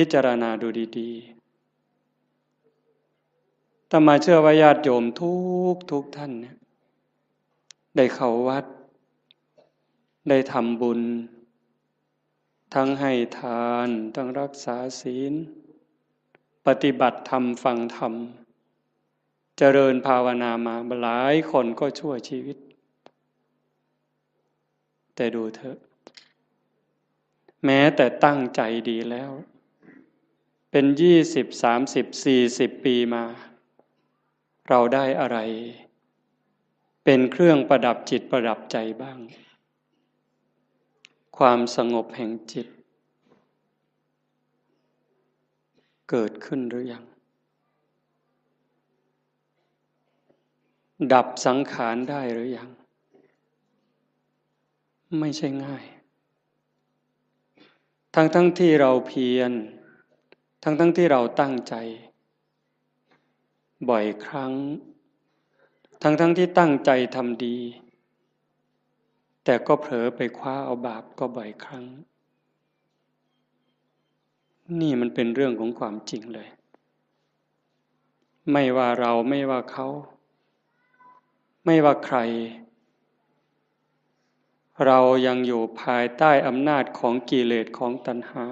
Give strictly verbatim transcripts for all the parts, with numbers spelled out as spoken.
พิจารณาดูดีๆ อาตมาเชื่อว่าญาติโยมทุกทุกท่านเนี่ย ได้เข้าวัด ได้ทำบุญ ทั้งให้ทาน ทั้งรักษาศีล ปฏิบัติธรรม ฟังธรรม เจริญภาวนามาหลายคนก็ชั่วชีวิต แต่ดูเถอะ แม้แต่ตั้งใจดีแล้ว เป็นยี่สิบ สามสิบ สี่สิบ ปีมา เราได้อะไร เป็นเครื่องประดับจิตประดับใจบ้าง ความสงบแห่งจิต เกิดขึ้นหรือยัง ดับสังขารได้หรือยัง ไม่ใช่ง่าย ทั้งๆทที่เราเพียร ทั้งๆทที่เราตั้งใจ บ่อยครั้ง ทั้งๆทที่ตั้งใจทำดี แต่ก็เผลอไปคว้าเอาบาปก็บ่อยครั้ง นี่มันเป็นเรื่องของความจริงเลย ไม่ว่าเรา ไม่ว่าเขา ไม่ว่าใคร เรายังอยู่ภายใต้อำนาจของกิเลส ของตัณหา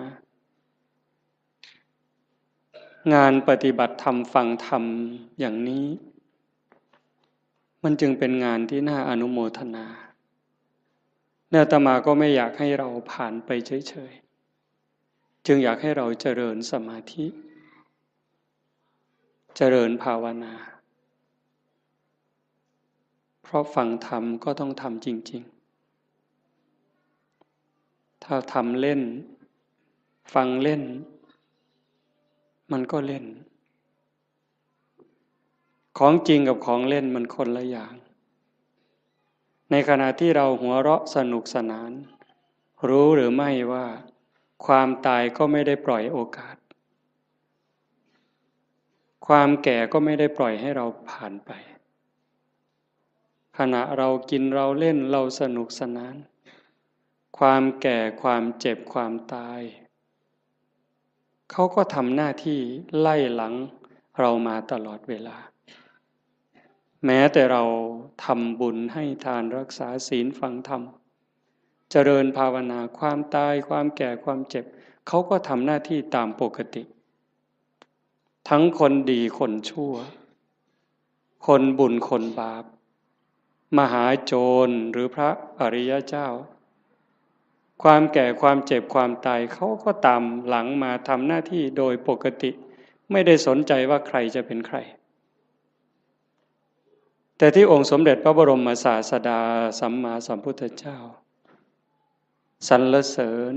งานปฏิบัติธรรม ฟังธรรมอย่างนี้ มันจึงเป็นงานที่น่าอนุโมทนา และอาตมาก็ไม่อยากให้เราผ่านไปเฉยๆ จึงอยากให้เราเจริญสมาธิ เจริญภาวนา เพราะฟังธรรมก็ต้องทำจริงๆ ถ้าทำเล่น ฟังเล่น มันก็เล่น ของจริงกับของเล่นมันคนละอย่าง ในขณะที่เราหัวเราะสนุกสนาน รู้หรือไม่ว่าความตายก็ไม่ได้ปล่อยโอกาส ความแก่ก็ไม่ได้ปล่อยให้เราผ่านไป ขณะเรากินเราเล่นเราสนุกสนาน ความแก่ ความเจ็บ ความตาย เขาก็ทำหน้าที่ไล่หลังเรามาตลอดเวลา แม้แต่เราทำบุญให้ทาน รักษาศีล ฟังธรรม เจริญภาวนา ความตาย ความแก่ ความเจ็บ เขาก็ทำหน้าที่ตามปกติ ทั้งคนดีคนชั่ว คนบุญคนบาป มหาโจรหรือพระอริยเจ้า ความแก่ ความเจ็บ ความตาย เขาก็ตามหลังมาทำหน้าที่โดยปกติ ไม่ได้สนใจว่าใครจะเป็นใคร แต่ที่องค์สมเด็จพระบรมศาสดาสัมมาสัมพุทธเจ้า สรรเสริญ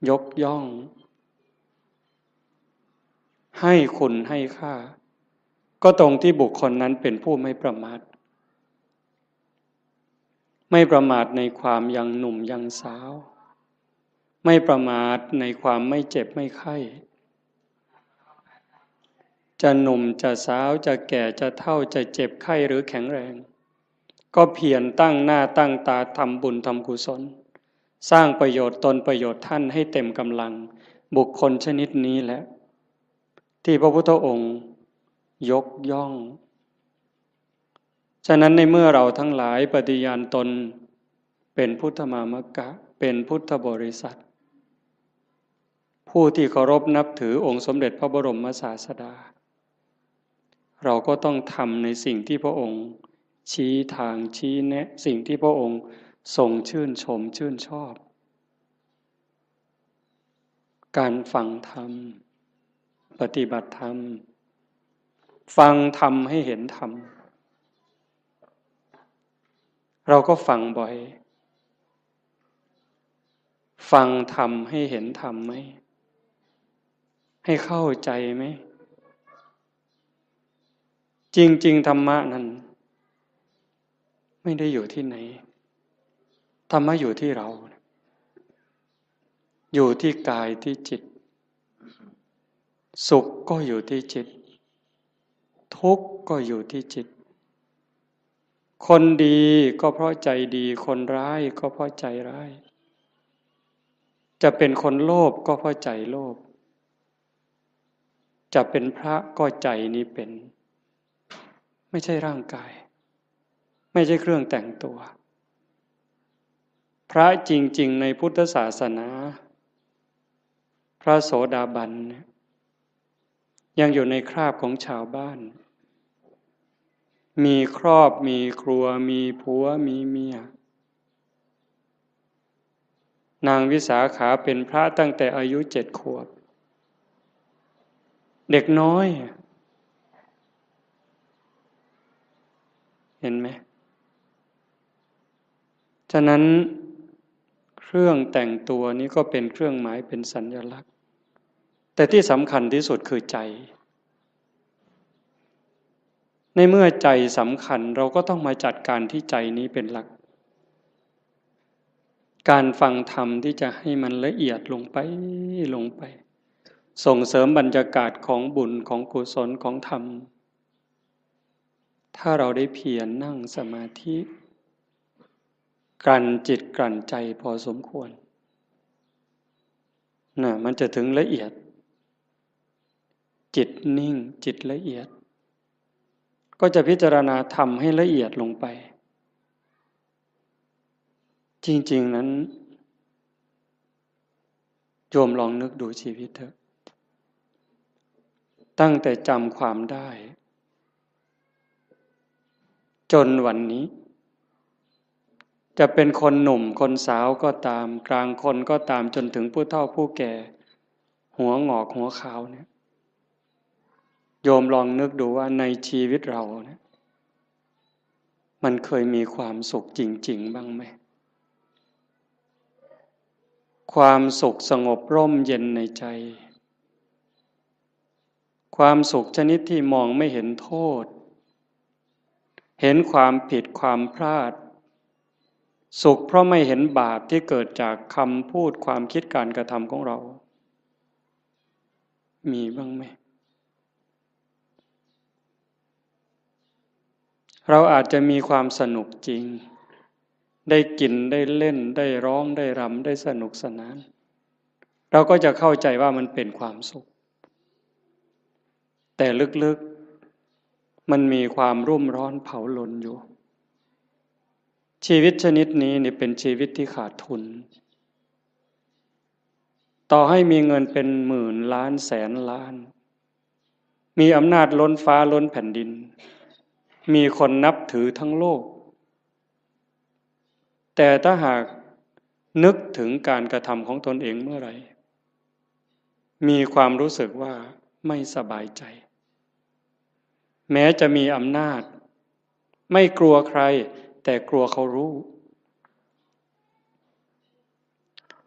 ยกย่อง ให้คุณให้ค่า ก็ตรงที่บุคคลนั้นเป็นผู้ไม่ประมาท ไม่ประมาทในความยังหนุ่มยังสาว ไม่ประมาทในความไม่เจ็บไม่ไข้ จะหนุ่มจะสาว จะแก่จะเฒ่า จะเจ็บไข้หรือแข็งแรง ก็เพียรตั้งหน้าตั้งตาทำบุญทำกุศล สร้างประโยชน์ตนประโยชน์ท่านให้เต็มกำลัง บุคคลชนิดนี้แหละ ที่พระพุทธองค์ยกย่อง ฉะนั้นในเมื่อเราทั้งหลายปฏิญาณตนเป็นพุทธมามกะ เป็นพุทธบริษัท ผู้ที่เคารพนับถือองค์สมเด็จพระบรมศาสดา เราก็ต้องทำในสิ่งที่พระองค์ชี้ทางชี้แนะ สิ่งที่พระองค์ทรงชื่นชมชื่นชอบ การฟังธรรม ปฏิบัติธรรม ฟังธรรมให้เห็นธรรม เราก็ฟังบ่อย ฟังธรรมให้เห็นธรรมไหม ให้เข้าใจไหม จริงๆ ธรรมะนั้น ไม่ได้อยู่ที่ไหน ธรรมะอยู่ที่เรา อยู่ที่กายที่จิต สุขก็อยู่ที่จิต ทุกข์ก็อยู่ที่จิต คนดีก็เพราะใจดี คนร้ายก็เพราะใจร้าย จะเป็นคนโลภก็เพราะใจโลภ จะเป็นพระก็ใจนี้เป็น ไม่ใช่ร่างกาย ไม่ใช่เครื่องแต่งตัว พระจริงๆในพุทธศาสนา พระโสดาบันเนี่ย ยังอยู่ในคราบของชาวบ้าน มีครอบ มีครัว มีผัว มีเมีย นางวิสาขาเป็นพระตั้งแต่อายุเจ็ดขวบ เด็กน้อย เห็นไหม ฉะนั้นเครื่องแต่งตัวนี้ก็เป็นเครื่องหมาย เป็นสัญลักษณ์ แต่ที่สำคัญที่สุดคือใจ ในเมื่อใจสำคัญ เราก็ต้องมาจัดการที่ใจนี้เป็นหลัก การฟังธรรมที่จะให้มันละเอียดลงไป ลงไป ส่งเสริมบรรยากาศของบุญ ของกุศล ของธรรม ถ้าเราได้เพียรนั่งสมาธิ กลั่นจิตกลั่นใจพอสมควร นะ มันจะถึงละเอียด จิตนิ่ง จิตละเอียด ก็จะพิจารณาธรรมให้ละเอียดลงไป จริงๆนั้น โยมลองนึกดูชีวิตเถอะ ตั้งแต่จำความได้ จนวันนี้ จะเป็นคนหนุ่มคนสาวก็ตาม กลางคนก็ตาม จนถึงผู้เฒ่าผู้แก่ หัวหงอกหัวขาวเนี่ย โยมลองนึกดูว่าในชีวิตเราเนี่ย มันเคยมีความสุขจริงๆบ้างไหม ความสุขสงบร่มเย็นในใจ ความสุขชนิดที่มองไม่เห็นโทษ เห็นความผิดความพลาด สุขเพราะไม่เห็นบาปที่เกิดจากคำพูด ความคิด การกระทำของเรา มีบ้างไหม เราอาจจะมีความสนุกจริง ได้กิน ได้เล่น ได้ร้อง ได้รำ ได้สนุกสนาน เราก็จะเข้าใจว่ามันเป็นความสุข แต่ลึกๆ มันมีความรุ่มร้อนเผาลนอยู่ ชีวิตชนิดนี้เนี่ยเป็นชีวิตที่ขาดทุน ต่อให้มีเงินเป็นหมื่นล้านแสนล้าน มีอำนาจล้นฟ้าล้นแผ่นดิน มีคนนับถือทั้งโลก แต่ถ้าหากนึกถึงการกระทำของตนเองเมื่อไหร่ มีความรู้สึกว่าไม่สบายใจ แม้จะมีอำนาจ ไม่กลัวใคร แต่กลัวเขารู้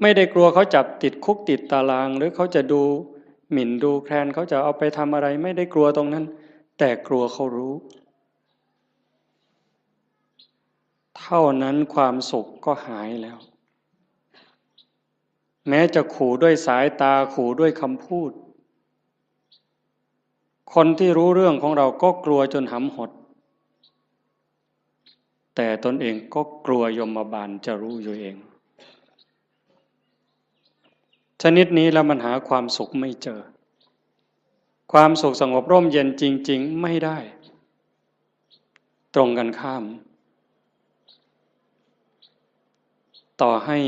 ไม่ได้กลัวเขาจับติดคุกติดตาราง หรือเขาจะดูหมิ่นดูแคลน เขาจะเอาไปทำอะไร ไม่ได้กลัวตรงนั้น แต่กลัวเขารู้ เท่านั้นความสุขก็หายแล้ว แม้จะขู่ด้วยสายตา ขู่ด้วยคำพูด คนที่รู้เรื่องของเราก็กลัวจนหำหด แต่ตนเองก็กลัวยมบาลจะรู้อยู่เอง ชนิดนี้แล้วมันหาความสุขไม่เจอ ความสุขสงบร่มเย็นจริงๆไม่ได้ ตรงกันข้าม ต่อให้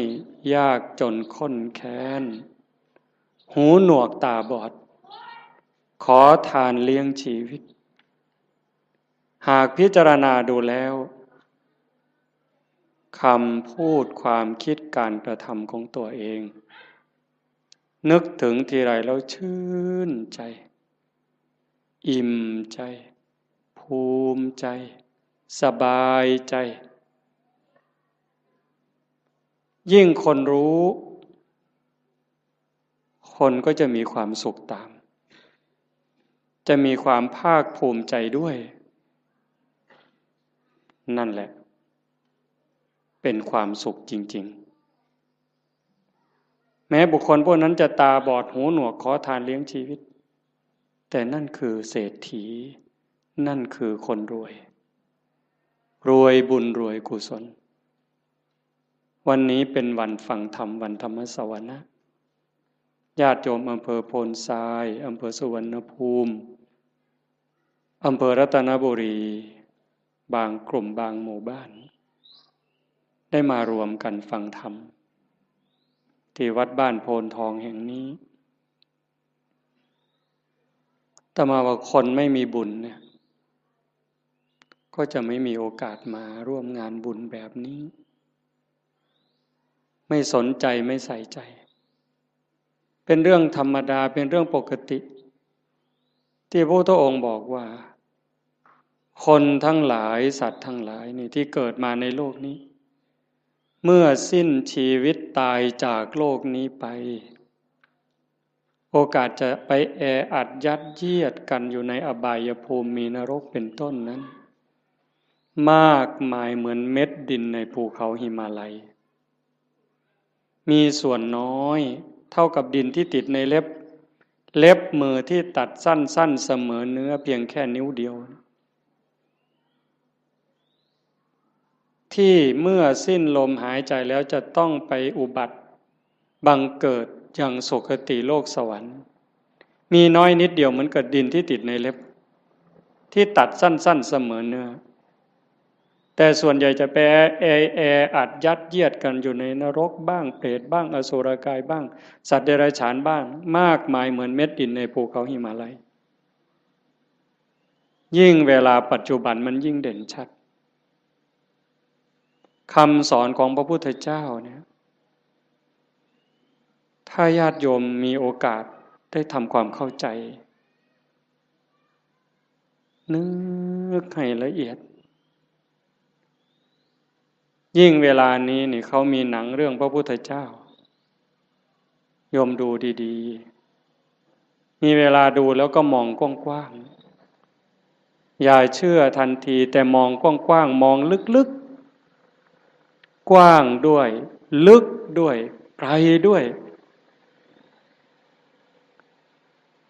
ยากจนข้นแค้น หูหนวกตาบอด ขอทานเลี้ยงชีวิต หากพิจารณาดูแล้ว คำพูด ความคิด การกระทำของตัวเอง นึกถึงทีไรแล้วชื่นใจ อิ่มใจ ภูมิใจ สบายใจ ยิ่งคนรู้ คนก็จะมีความสุขตาม จะมีความภาคภูมิใจด้วย นั่นแหละ เป็นความสุขจริงๆ แม้บุคคลพวกนั้นจะตาบอดหูหนวกขอทานเลี้ยงชีวิต แต่นั่นคือเศรษฐี นั่นคือคนรวย รวยบุญรวยกุศล วันนี้เป็นวันฟังธรรม วันธรรมสวนะ ญาติโยมอำเภอโพนทราย อำเภอสุวรรณภูมิ อำเภอรัตนบุรี บางกลุ่มบางหมู่บ้าน ได้มารวมกันฟังธรรม ที่วัดบ้านโพนทองแห่งนี้ อาตมาว่าคนไม่มีบุญเนี่ย ก็จะไม่มีโอกาสมาร่วมงานบุญแบบนี้ ไม่สนใจไม่ใส่ใจ เป็นเรื่องธรรมดา เป็นเรื่องปกติ ที่พระพุทธองค์บอกว่า คนทั้งหลาย สัตว์ทั้งหลายนี่ที่เกิดมาในโลกนี้ เมื่อสิ้นชีวิตตายจากโลกนี้ไป โอกาสจะไปแออัดยัดเยียดกันอยู่ในอบายภูมิ มีนรกเป็นต้นนั้น มากมายเหมือนเม็ดดินในภูเขาหิมาลัย มีส่วนน้อยเท่ากับดินที่ติดในเล็บ เล็บมือที่ตัดสั้นๆ เสมอเนื้อเพียงแค่นิ้วเดียว ที่เมื่อสิ้นลมหายใจแล้วจะต้องไปอุบัติบังเกิดยังสุคติโลกสวรรค์ มีน้อยนิดเดียวเหมือนกับดินที่ติดในเล็บ ที่ตัดสั้นๆ เสมอเนื้อ แต่ส่วนใหญ่จะไปแอแออัดยัดเยียดกันอยู่ในนรกบ้าง เปรตบ้าง อสุรกายบ้าง สัตว์เดรัจฉานบ้าง มากมายเหมือนเม็ดดินในภูเขาหิมาลัย ยิ่งเวลาปัจจุบันมันยิ่งเด่นชัด คำสอนของพระพุทธเจ้าเนี่ย ถ้าญาติโยมมีโอกาสได้ทำความเข้าใจ นึกให้ละเอียด ยิ่งเวลานี้นี่เขามีหนังเรื่องพระพุทธเจ้า โยมดูดีๆ มีเวลาดูแล้วก็มองกว้างๆ อย่าเชื่อทันที แต่มองกว้างๆ มองลึกๆ กว้างด้วย ลึกด้วย ไกลด้วย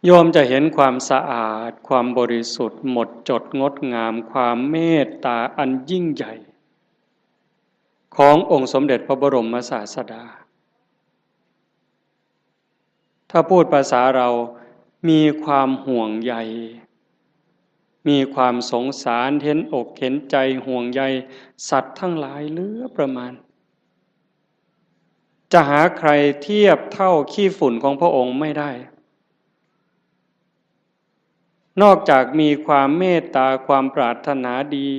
โยมจะเห็นความสะอาด ความบริสุทธิ์ หมดจดงดงาม ความเมตตาอันยิ่งใหญ่ ขององค์สมเด็จพระบรมศาสดา ถ้าพูดภาษาเรา มีความห่วงใย มีความสงสาร เห็นอกเห็นใจ ห่วงใยสัตว์ทั้งหลายเหลือประมาณ จะหาใครเทียบเท่าขี้ฝุ่นของพระองค์ไม่ได้ นอกจากมีความเมตตา ความปรารถนาดี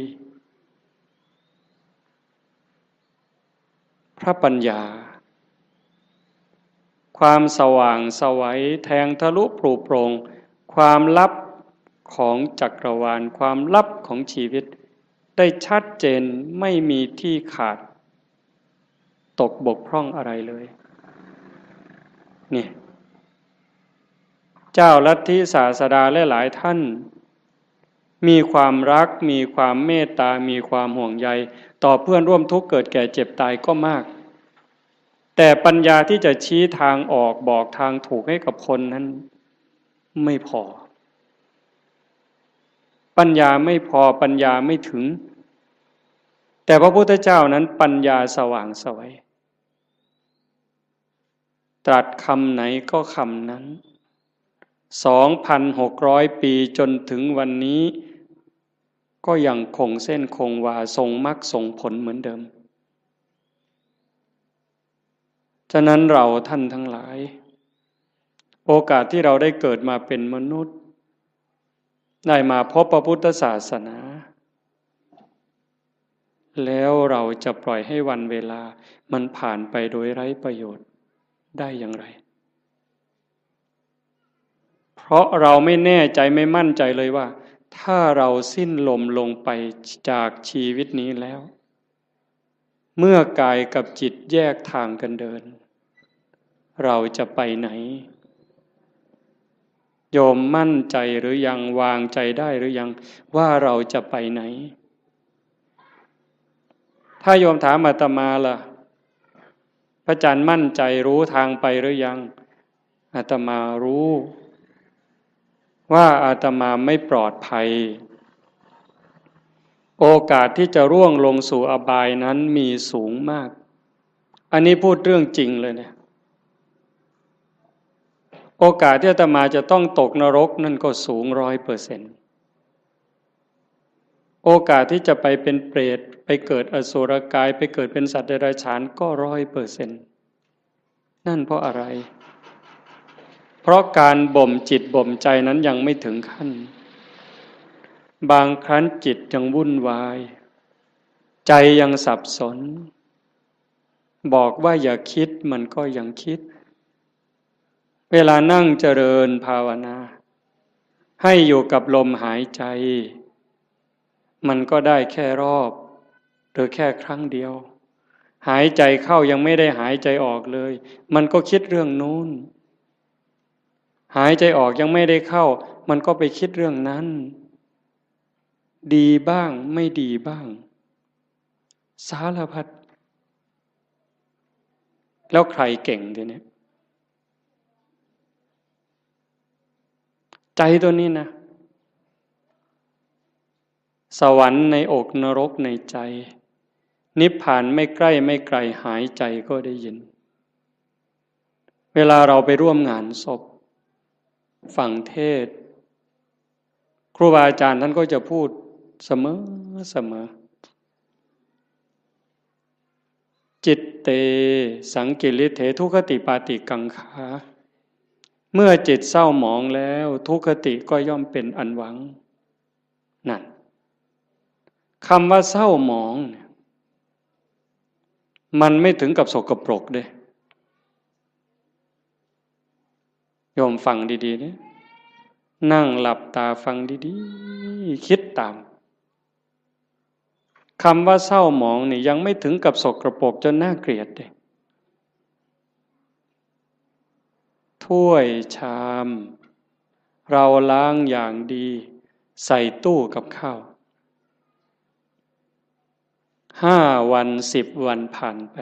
พระปัญญา ความสว่างไสวแทงทะลุปรุโปร่ง ความลับของจักรวาล ความลับของชีวิต ได้ชัดเจน ไม่มีที่ขาด ตกบกพร่องอะไรเลย นี่ เจ้าลัทธิศาสดาหลายๆ ท่าน มีความรัก มีความเมตตา มีความห่วงใย ต่อเพื่อนร่วมทุกข์เกิดแก่เจ็บตายก็มาก แต่ปัญญาที่จะชี้ทางออก บอกทางถูกให้กับคนนั้น ไม่พอ ปัญญาไม่พอ ปัญญาไม่ถึง แต่พระพุทธเจ้านั้นปัญญาสว่างไสว ตรัสคำไหนก็คำนั้น สองพันหกร้อย ปีจนถึงวันนี้ ก็ยังคงเส้นคงวา ทรงมรรคทรงผลเหมือนเดิม ฉะนั้นเราท่านทั้งหลาย โอกาสที่เราได้เกิดมาเป็นมนุษย์ ได้มาพบพระพุทธศาสนา แล้วเราจะปล่อยให้วันเวลามันผ่านไปโดยไร้ประโยชน์ได้อย่างไร เพราะเราไม่แน่ใจ ไม่มั่นใจเลยว่า ถ้าเราสิ้นลมลงไปจากชีวิตนี้แล้ว เมื่อกายกับจิตแยกทางกันเดิน เราจะไปไหน โยมมั่นใจหรือยัง วางใจได้หรือยัง ว่าเราจะไปไหน ถ้าโยมถามอาตมาล่ะ พระอาจารย์มั่นใจรู้ทางไปหรือยัง อาตมารู้ ว่าอาตมาไม่ปลอดภัย โอกาสที่จะร่วงลงสู่อบายนั้นมีสูงมาก อันนี้พูดเรื่องจริงเลยเนี่ย โอกาสที่อาตมาจะต้องตกนรกนั่นก็สูงร้อยเปอร์เซ็นต์ โอกาสที่จะไปเป็นเปรต ไปเกิดอสุรกาย ไปเกิดเป็นสัตว์เดรัจฉานก็ร้อยเปอร์เซ็นต์ นั่นเพราะอะไร เพราะการบ่มจิตบ่มใจนั้นยังไม่ถึงขั้น บางครั้งจิตยังวุ่นวาย ใจยังสับสน บอกว่าอย่าคิดมันก็ยังคิด เวลานั่งเจริญภาวนา ให้อยู่กับลมหายใจ มันก็ได้แค่รอบ หรือแค่ครั้งเดียว หายใจเข้ายังไม่ได้หายใจออกเลย มันก็คิดเรื่องนู้น หายใจออกยังไม่ได้เข้า มันก็ไปคิดเรื่องนั้น ดีบ้างไม่ดีบ้าง สารพัด แล้วใครเก่งทีนี้ ใจตัวนี้นะ สวรรค์ในอกนรกในใจ นิพพานไม่ใกล้ไม่ไกล หายใจก็ได้ยิน เวลาเราไปร่วมงานศพ ฟังเทศน์ ครูบาอาจารย์ท่านก็จะพูดเสมอเสมอ จิตเต สังกิริเถ ทุคติปาติกังขา เมื่อจิตเศร้าหมองแล้ว ทุคติก็ย่อมเป็นอันหวัง นั่น คำว่าเศร้าหมองเนี่ย มันไม่ถึงกับสกปรกเด้ โยมฟังดีๆ เนี่ย นั่งหลับตาฟังดีๆ คิดตาม คำว่าเศร้าหมองเนี่ยยังไม่ถึงกับสกปรกจนน่าเกลียดเด้ ถ้วยชาม เราล้างอย่างดี ใส่ตู้กับข้าว ห้าวัน สิบวันผ่านไป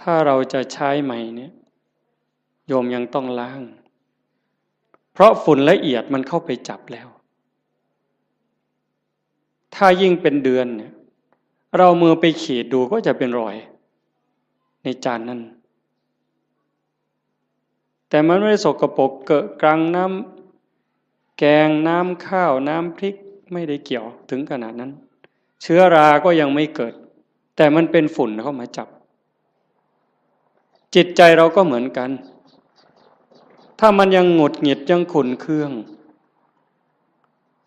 ถ้าเราจะใช้ใหม่เนี่ย โยมยังต้องล้าง เพราะฝุ่นละเอียดมันเข้าไปจับแล้ว ถ้ายิ่งเป็นเดือนเนี่ย เรามือไปขีดดูก็จะเป็นรอย ในจานนั้น แต่มันไม่ได้สกปรกเกอะกรัง น้ำแกง น้ำข้าว น้ำพริก ไม่ได้เกี่ยวถึงขนาดนั้น เชื้อราก็ยังไม่เกิด แต่มันเป็นฝุ่นเข้ามาจับ จิตใจเราก็เหมือนกัน ถ้ามันยังหงุดหงิดยังขุ่นเคือง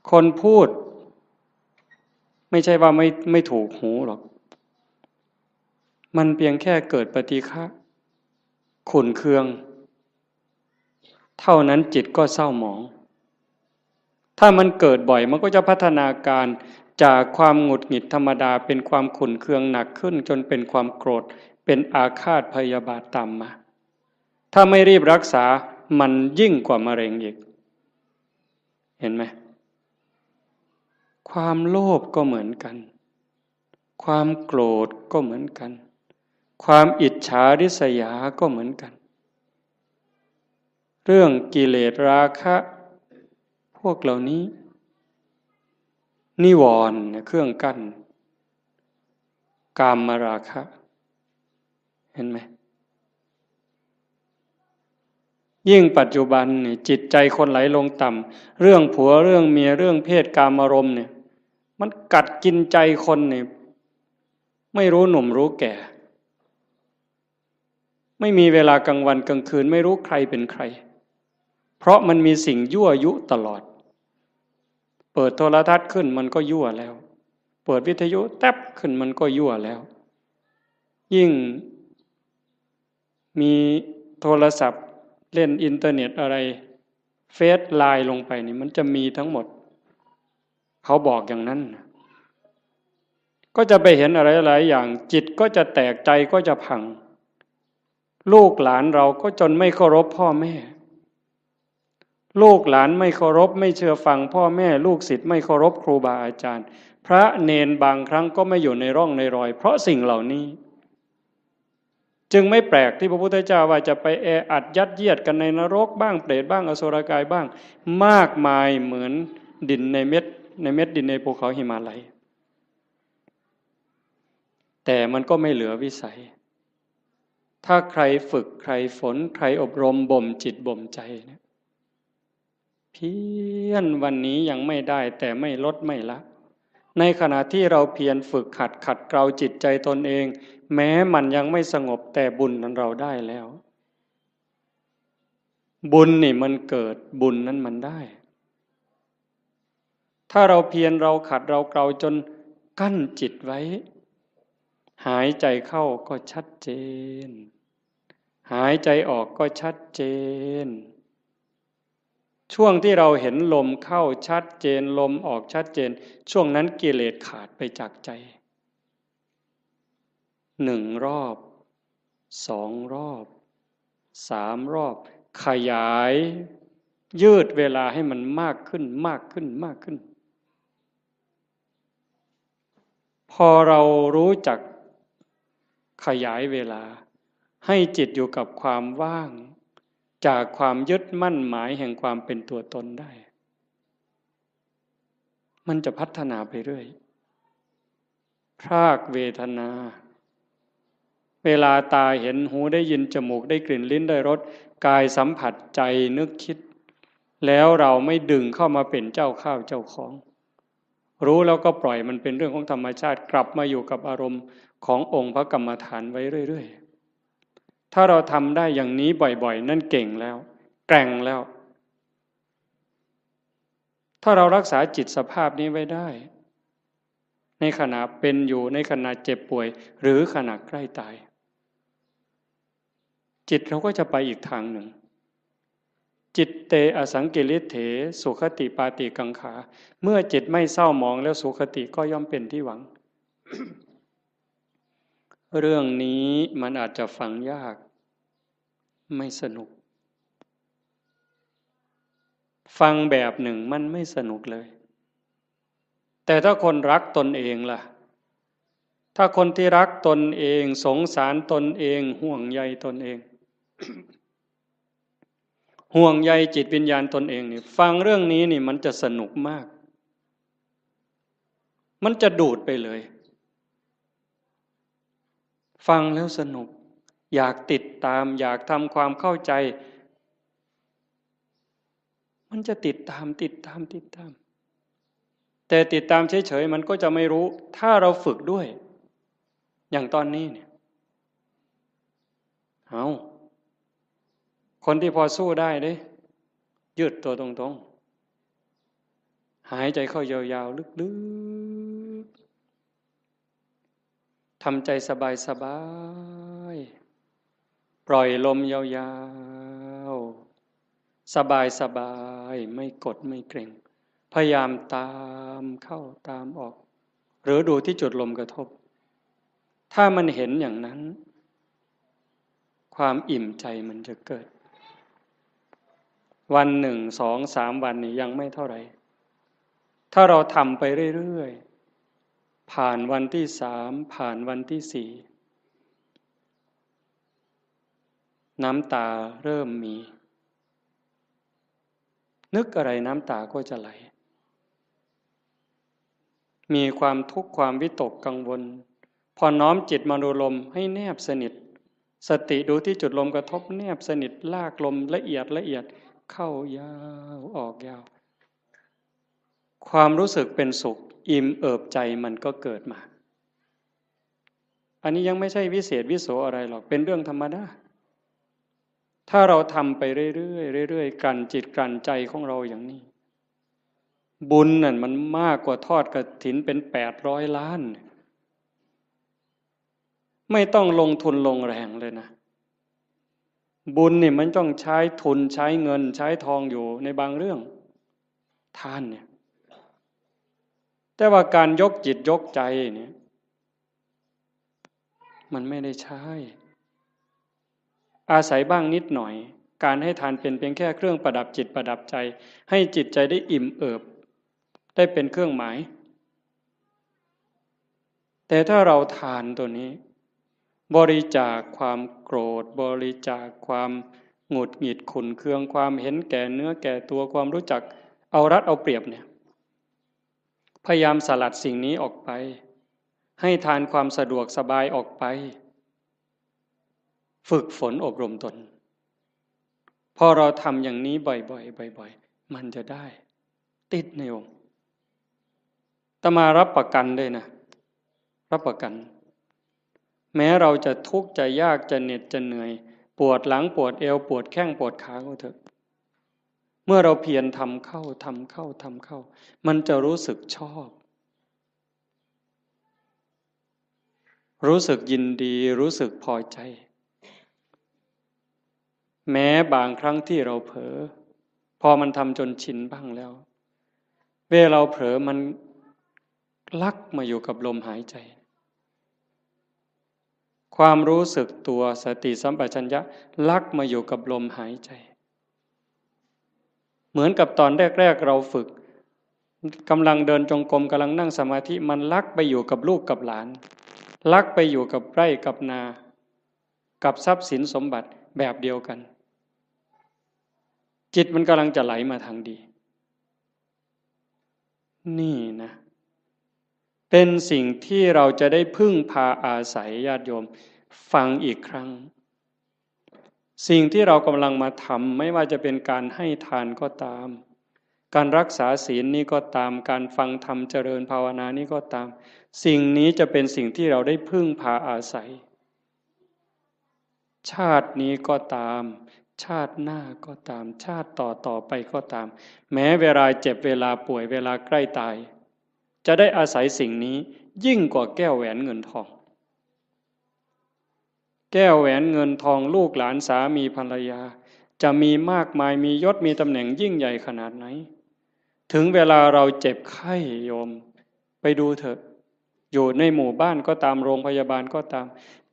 คนพูด ไม่ใช่ว่าไม่ไม่ถูกหูหรอก มันเพียงแค่เกิดปฏิฆะ ขุ่นเคือง เท่านั้นจิตก็เศร้าหมอง ถ้ามันเกิดบ่อยมันก็จะพัฒนาการจากความหงุดหงิดธรรมดาเป็นความขุ่นเคืองหนักขึ้น จนเป็นความโกรธ เป็นอาฆาตพยาบาทตามมา ถ้าไม่รีบรักษามันยิ่งกว่ามะเร็งอีก เห็นไหม ความโลภก็เหมือนกัน ความโกรธก็เหมือนกัน ความอิจฉาริษยาก็เหมือนกัน เรื่องกิเลสราคะ พวกเหล่านี้ นิวรณ์เนี่ยเครื่องกั้น กามราคะ เห็นไหม ยิ่งปัจจุบันเนี่ยจิตใจคนไหลลงต่ำ เรื่องผัว เรื่องเมีย เรื่องเพศกามารมณ์เนี่ย มันกัดกินใจคนเนี่ย ไม่รู้หนุ่มรู้แก่ ไม่มีเวลากลางวันกลางคืน ไม่รู้ใครเป็นใคร เพราะมันมีสิ่งยั่วยุตลอด เปิดโทรทัศน์ขึ้นมันก็ยั่วแล้ว เปิดวิทยุแต๊บขึ้นมันก็ยั่วแล้ว ยิ่งมีโทรศัพท์เล่นอินเทอร์เน็ตอะไร เฟซ ไลน์ ลงไปนี่มันจะมีทั้งหมด เขาบอกอย่างนั้นนะ ก็จะไปเห็นอะไรหลายอย่าง จิตก็จะแตก ใจก็จะพัง ลูกหลานเราก็จนไม่เคารพพ่อแม่ ลูกหลานไม่เคารพ ไม่เชื่อฟังพ่อแม่ ลูกศิษย์ไม่เคารพครูบาอาจารย์ พระเณรบางครั้งก็ไม่อยู่ในร่องในรอย เพราะสิ่งเหล่านี้ จึงไม่แปลกที่พระพุทธเจ้าว่าจะไปแออัดยัดเยียดกันในนรกบ้าง เปรตบ้าง อสุรกายบ้าง มากมายเหมือนดินในเม็ด ในเม็ดดินในภูเขาหิมาลัย แต่มันก็ไม่เหลือวิสัย ถ้าใครฝึกใครฝนใครอบรมบ่มจิตบ่มใจเนี่ย เพียรวันนี้ยังไม่ได้แต่ไม่ลดไม่ละ ในขณะที่เราเพียรฝึกหัดขัดเกลาจิตใจตนเอง แม้มันยังไม่สงบแต่บุญนั้นเราได้แล้ว บุญนี่มันเกิดบุญนั้นมันได้ ถ้าเราเพียรเราขัดเราเกลาจนกั้นจิตไว้ หายใจเข้าก็ชัดเจน หายใจออกก็ชัดเจน ช่วงที่เราเห็นลมเข้าชัดเจน ลมออกชัดเจน ช่วงนั้นกิเลสขาดไปจากใจ หนึ่งรอบ สองรอบ สามรอบ ขยาย ยืดเวลาให้มันมากขึ้น มากขึ้น มากขึ้น พอเรารู้จักขยายเวลา ให้จิตอยู่กับความว่าง จากความยึดมั่นหมายแห่งความเป็นตัวตนได้ มันจะพัฒนาไปเรื่อย พรากเวทนา เวลาตาเห็น หูได้ยิน จมูกได้กลิ่น ลิ้นได้รส กายสัมผัส ใจนึกคิด แล้วเราไม่ดึงเข้ามาเป็นเจ้าข้าวเจ้าของ รู้แล้วก็ปล่อยมันเป็นเรื่องของธรรมชาติ กลับมาอยู่กับอารมณ์ขององค์พระกรรมฐานไว้เรื่อยๆ ถ้าเราทำได้อย่างนี้บ่อยๆ นั่นเก่งแล้ว แกร่งแล้ว ถ้าเรารักษาจิตสภาพนี้ไว้ได้ ในขณะเป็นอยู่ ในขณะเจ็บป่วย หรือขณะใกล้ตาย จิตเราก็จะไปอีกทางหนึ่ง จิตเตอสังกิริเถ สุคติปาติกังขา เมื่อจิตไม่เศร้าหมองแล้ว สุคติก็ย่อมเป็นที่หวัง เรื่องนี้มันอาจจะฟังยาก ไม่สนุก ฟังแบบหนึ่งมันไม่สนุกเลย แต่ถ้าคนรักตนเองล่ะ ถ้าคนที่รักตนเอง สงสารตนเอง ห่วงใยตนเอง ห่วงใยจิตวิญญาณตนเองนี่ ฟังเรื่องนี้นี่มันจะสนุกมาก มันจะดูดไปเลย ฟังแล้วสนุก อยากติดตาม อยากทำความเข้าใจ มันจะติดตาม ติดตาม ติดตาม แต่ติดตามเฉยๆ มันก็จะไม่รู้ ถ้าเราฝึกด้วย อย่างตอนนี้เนี่ย เอา คนที่พอสู้ได้เด้ ยืดตัวตรงๆ หายใจเข้ายาวๆ ลึกๆ ทำใจสบายๆ ปล่อยลมยาวๆ สบายๆ ไม่กดไม่เกร็ง พยายามตามเข้าตามออก หรือดูที่จุดลมกระทบ ถ้ามันเห็นอย่างนั้น ความอิ่มใจมันจะเกิด วันหนึ่ง สอง สาม วันนี่ยังไม่เท่าไหร่ ถ้าเราทำไปเรื่อยๆ ผ่านวันที่สาม ผ่านวันที่สี่ น้ำตาเริ่มมี นึกอะไรน้ำตาก็จะไหล มีความทุกข์ความวิตกกังวล พอน้อมจิตมาดูลมให้แนบสนิท สติดูที่จุดลมกระทบ แนบสนิท ลากลมละเอียดละเอียด เข้ายาวออกยาว ความรู้สึกเป็นสุข อิ่มเอิบใจมันก็เกิดมา อันนี้ยังไม่ใช่วิเศษวิโสอะไรหรอก เป็นเรื่องธรรมดา ถ้าเราทำไปเรื่อยๆ เรื่อยๆ กลั่นจิตกลั่นใจของเราอย่างนี้ บุญนั่นมันมากกว่าทอดกฐินเป็น แปดร้อยล้าน ไม่ต้องลงทุนลงแรงเลยนะ บุญนี่มันต้องใช้ทุนใช้เงินใช้ทองอยู่ในบางเรื่อง ทานเนี่ย แต่ว่าการยกจิตยกใจเนี่ย มันไม่ได้ใช้ อาศัยบ้างนิดหน่อย การให้ทานเป็นเพียงแค่เครื่องประดับจิตประดับใจ ให้จิตใจได้อิ่มเอิบ ได้เป็นเครื่องหมาย แต่ถ้าเราทานตัวนี้ บริจาคความโกรธ บริจาคความหงุดหงิดขุ่นเคือง ความเห็นแก่เนื้อแก่ตัว ความรู้จักเอารัดเอาเปรียบเนี่ย พยายามสลัดสิ่งนี้ออกไป ให้ทานความสะดวกสบายออกไป ฝึกฝนอบรมตน พอเราทำอย่างนี้บ่อยๆ บ่อยๆ มันจะได้ ติดในองค์ อาตมารับประกันเลยนะ รับประกัน แม้เราจะทุกข์จะยากจะเหน็ดจะเหนื่อย ปวดหลังปวดเอวปวดแข้งปวดขาก็เถอะ เมื่อเราเพียรทำเข้าทำเข้าทำเข้า มันจะรู้สึกชอบ รู้สึกยินดี รู้สึกพอใจ แม้บางครั้งที่เราเผลอ พอมันทำจนชินบ้างแล้ว เวลาเราเผลอมันลักมาอยู่กับลมหายใจ ความรู้สึกตัวสติสัมปชัญญะลักมาอยู่กับลมหายใจ เหมือนกับตอนแรกๆเราฝึก กำลังเดินจงกรม กำลังนั่งสมาธิ มันลักไปอยู่กับลูกกับหลาน ลักไปอยู่กับไร่กับนา กับทรัพย์สินสมบัติแบบเดียวกัน จิตมันกำลังจะไหลมาทางดี นี่นะ เป็นสิ่งที่เราจะได้พึ่งพาอาศัย ญาติโยม ฟังอีกครั้ง สิ่งที่เรากำลังมาทำ ไม่ว่าจะเป็นการให้ทานก็ตาม การรักษาศีลนี่ก็ตาม การฟังธรรมเจริญภาวนานี่ก็ตาม สิ่งนี้จะเป็นสิ่งที่เราได้พึ่งพาอาศัย ชาตินี้ก็ตาม ชาติหน้าก็ตาม ชาติต่อต่อไปก็ตาม แม้เวลาเจ็บ เวลาป่วย เวลาใกล้ตาย จะได้อาศัยสิ่งนี้ยิ่งกว่าแก้วแหวนเงินทอง แก้วแหวนเงินทอง ลูกหลาน สามีภรรยา จะมีมากมาย มียศ มีตำแหน่งยิ่งใหญ่ขนาดไหน ถึงเวลาเราเจ็บไข้ โยม ไปดูเถอะ อยู่ในหมู่บ้านก็ตาม โรงพยาบาลก็ตาม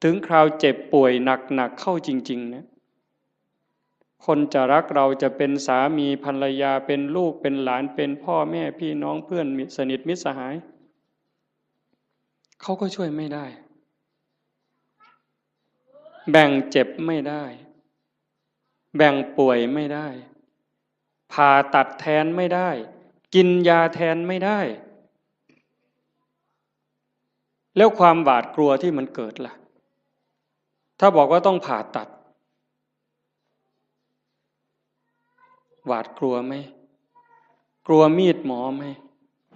ถึงคราวเจ็บป่วยหนักๆเข้าจริงๆเนี่ย คนจะรักเรา จะเป็นสามีภรรยา เป็นลูก เป็นหลาน เป็นพ่อแม่พี่น้อง เพื่อนมิตร สนิทมิตรสหาย เขาก็ช่วยไม่ได้ แบ่งเจ็บไม่ได้ แบ่งป่วยไม่ได้ ผ่าตัดแทนไม่ได้ กินยาแทนไม่ได้ แล้วความหวาดกลัวที่มันเกิดล่ะ ถ้าบอกว่าต้องผ่าตัด หวาดกลัวไหม กลัวมีดหมอไหม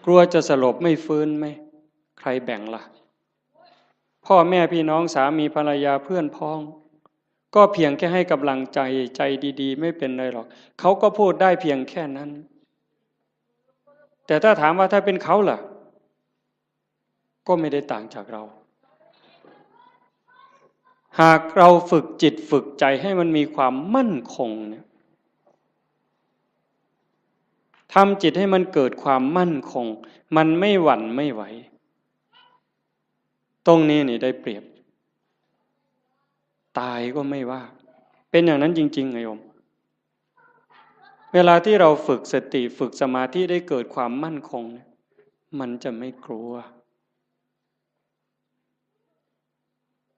กลัวจะสลบไม่ฟื้นไหม ใครแบ่งล่ะ พ่อแม่พี่น้อง สามีภรรยา เพื่อนพ้อง ก็เพียงแค่ให้กำลังใจ ใจดีๆ ไม่เป็นไรหรอก เขาก็พูดได้เพียงแค่นั้น แต่ถ้าถามว่าถ้าเป็นเขาล่ะ ก็ไม่ได้ต่างจากเรา หากเราฝึกจิตฝึกใจให้มันมีความมั่นคงเนี่ย ทำจิตให้มันเกิดความมั่นคง มันไม่หวั่นไม่ไหว ตรงนี้นี่ได้เปรียบ ตายก็ไม่ว่า เป็นอย่างนั้นจริงๆ ไงโยม เวลาที่เราฝึกสติ ฝึกสมาธิ ได้เกิดความมั่นคงเนี่ย มันจะไม่กลัว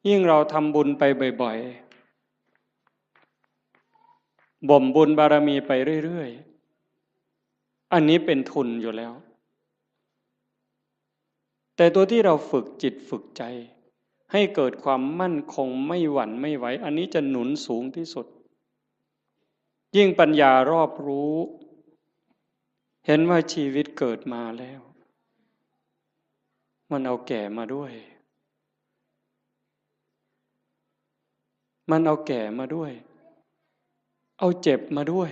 ยิ่งเราทำบุญไปบ่อยๆ บ่มบุญบารมีไปเรื่อยๆ อันนี้เป็นทุนอยู่แล้ว แต่ตัวที่เราฝึกจิตฝึกใจ ให้เกิดความมั่นคง ไม่หวั่นไม่ไหว อันนี้จะหนุนสูงที่สุด ยิ่งปัญญารอบรู้ เห็นว่าชีวิตเกิดมาแล้ว มันเอาแก่มาด้วย มันเอาแก่มาด้วย เอาเจ็บมาด้วย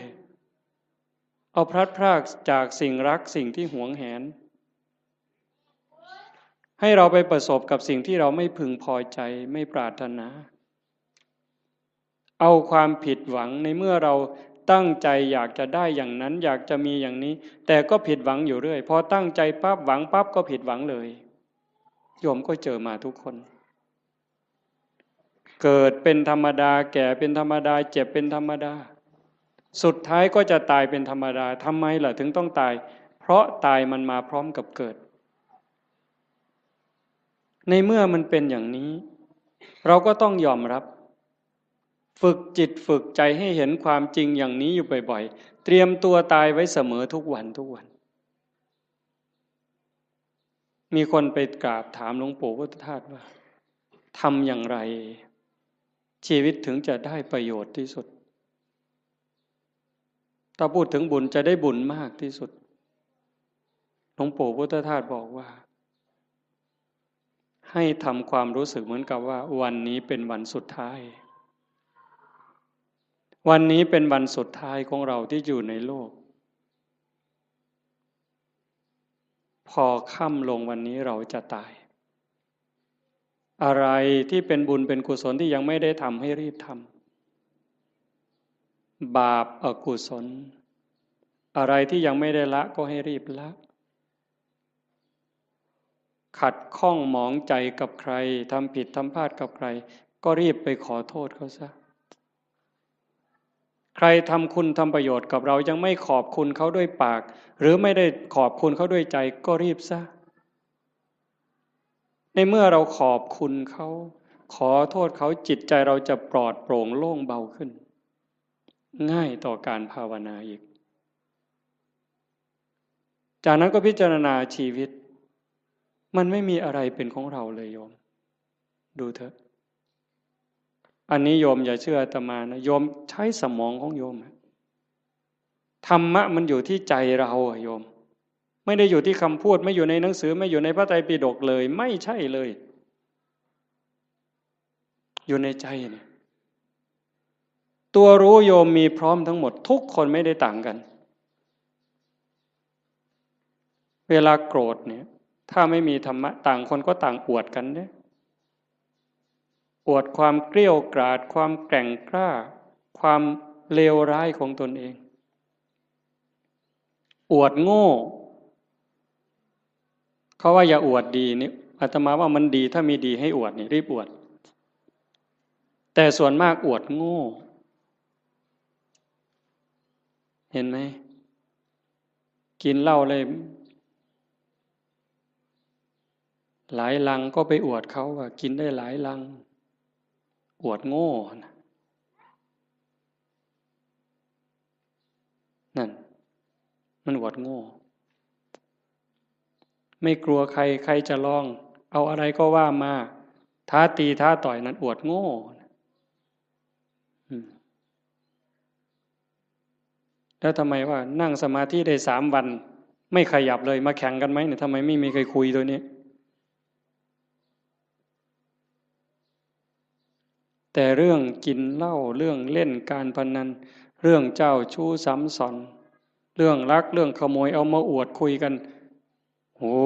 เอาพลัดพรากจากสิ่งรัก สิ่งที่หวงแหน ให้เราไปประสบกับสิ่งที่เราไม่พึงพอใจ ไม่ปรารถนา เอาความผิดหวัง ในเมื่อเราตั้งใจอยากจะได้อย่างนั้น อยากจะมีอย่างนี้ แต่ก็ผิดหวังอยู่เรื่อย พอตั้งใจปั๊บ หวังปั๊บ ก็ผิดหวังเลย โยมก็เจอมาทุกคน เกิดเป็นธรรมดา แก่เป็นธรรมดา เจ็บเป็นธรรมดา สุดท้ายก็จะตายเป็นธรรมดา ทำไมล่ะถึงต้องตาย เพราะตายมันมาพร้อมกับเกิด ในเมื่อมันเป็นอย่างนี้ เราก็ต้องยอมรับ ฝึกจิตฝึกใจให้เห็นความจริงอย่างนี้อยู่บ่อยๆ เตรียมตัวตายไว้เสมอทุกวันทุกวัน มีคนไปกราบถามหลวงปู่พุทธทาสว่า ทำอย่างไร ชีวิตถึงจะได้ประโยชน์ที่สุด ถ้าพูดถึงบุญจะได้บุญมากที่สุด หลวงปู่พุทธทาสบอกว่า ให้ทำความรู้สึกเหมือนกับว่าวันนี้เป็นวันสุดท้าย วันนี้เป็นวันสุดท้ายของเราที่อยู่ในโลก พอค่ำลงวันนี้เราจะตาย อะไรที่เป็นบุญเป็นกุศลที่ยังไม่ได้ทำให้รีบทำ บาปอกุศล อะไรที่ยังไม่ได้ละก็ให้รีบละ ขัดข้องหมองใจกับใคร ทำผิดทำพลาดกับใคร ก็รีบไปขอโทษเขาซะ ใครทำคุณทำประโยชน์กับเรายังไม่ขอบคุณเขาด้วยปาก หรือไม่ได้ขอบคุณเขาด้วยใจก็รีบซะ ในเมื่อเราขอบคุณเขา ขอโทษเขา จิตใจเราจะปลอดโปร่งโล่งเบาขึ้น ง่ายต่อการภาวนาอีก จากนั้นก็พิจารณาชีวิต มันไม่มีอะไรเป็นของเราเลยโยม ดูเถอะ อันนี้โยมอย่าเชื่ออาตมานะ โยมใช้สมองของโยมอะ ธรรมะมันอยู่ที่ใจเราอะโยม ไม่ได้อยู่ที่คำพูด ไม่อยู่ในหนังสือ ไม่อยู่ในพระไตรปิฎกเลย ไม่ใช่เลย อยู่ในใจเนี่ย ตัวรู้โยมมีพร้อมทั้งหมด ทุกคนไม่ได้ต่างกัน เวลาโกรธเนี่ย ถ้าไม่มีธรรมะ ต่างคนก็ต่างอวดกันเนี่ย อวดความเกลี้ยวกราด ความแกร่งกล้า ความเลวร้ายของตนเอง อวดโง่ เขาว่าอย่าอวดดีนี่ อาตมาว่ามันดี ถ้ามีดีให้อวดนี่ รีบอวด แต่ส่วนมากอวดโง่ เห็นไหม กินเหล้าเลย หลายลังก็ไปอวดเขาว่ากินได้หลายลัง อวดโง่นะ นั่น มันอวดโง่ ไม่กลัวใคร ใครจะลอง เอาอะไรก็ว่ามา ท้าตีท้าต่อย นั่นอวดโง่ อืม แล้วทำไมว่านั่งสมาธิได้สามวัน ไม่ขยับเลย มาแข่งกันไหมเนี่ย ทำไมไม่มีใครคุยตัวนี้ แต่เรื่องกินเหล้า เรื่องเล่นการพนัน เรื่องเจ้าชู้ซ้ำซ้อน เรื่องลัก เรื่องขโมย เอามาอวดคุยกัน โอ้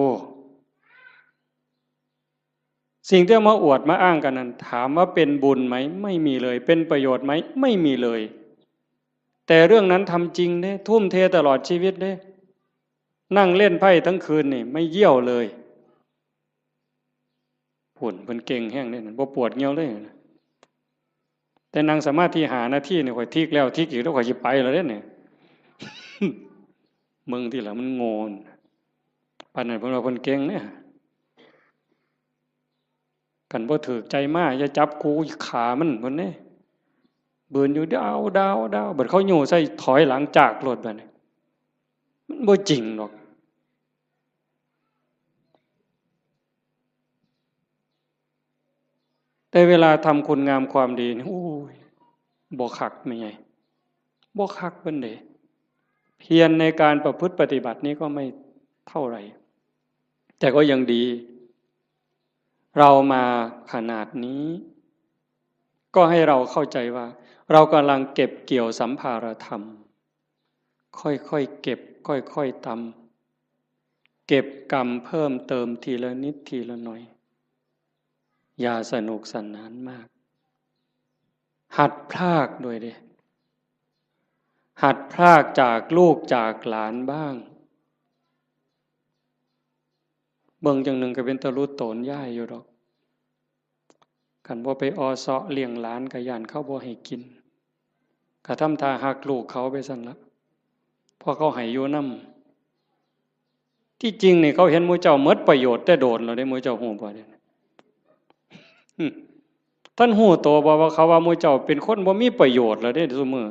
สิ่งที่เอามาอวดมาอ้างกันนั้น ถามว่าเป็นบุญไหม ไม่มีเลย เป็นประโยชน์ไหม ไม่มีเลย แต่เรื่องนั้นทำจริงเด้ ทุ่มเทตลอดชีวิตเด้ นั่งเล่นไพ่ทั้งคืนนี่ ไม่เยี่ยวเลย ผุ่นเพิ่นเก่งแฮงเด้ บ่ปวดเยี่ยวเลย แต่นั่งสมาธิห้านาทีนี่ ข้อยทิกแล้วทิกอีก แล้วข้อยสิไปแล้วเด้เนี่ย มึงที่ละมันโง่น ปานนั้นเพิ่นว่าเพิ่นเก่งเนี่ย คันบ่ถูกใจมา อย่าจับกู ฆ่ามัน เพิ่นเด้ บืนอยู่ ดาว ดาว ดาว บัดเขาโย่ใส่ ถอยหลังจากโลดบัดนี้ มันบ่จริงดอก แต่เวลาทำคุณงามความดีนี่ โอ้ย บ่คักแม่ใหญ่ บ่คักปานใด เพียรในการประพฤติปฏิบัตินี้ก็ไม่เท่าไหร่ แต่ก็ยังดี เรามาขนาดนี้ ก็ให้เราเข้าใจว่า เรากำลังเก็บเกี่ยวสัมภารธรรม ค่อยๆเก็บ ค่อยๆตำ เก็บกำเพิ่มเติมทีละนิดทีละหน่อย อย่าสนุกสนานมาก หัดพรากด้วยเด้ หัดพรากจากลูกจากหลานบ้าง เบิ่งจั่งหนึ่งก็เป็นตาลุโตนย้ายอยู่ดอก คันบ่ไปออเซาะเลี้ยงหลานก็ย้านเขาบ่ให้กิน ก็ทำท่าฮักลูกเขาไปซั่นละ เพราะเขาให้อยู่นำ ที่จริงนี่เขาเห็นหมู่เจ้าหมดประโยชน์แต่โดนแล้วเด้ หมู่เจ้าฮู้บ่เด้ ท่านฮู้โตบ่ว่าเขาว่าหมู่เจ้าเป็นคนบ่มีประโยชน์แล้วเด้ซุมื้อ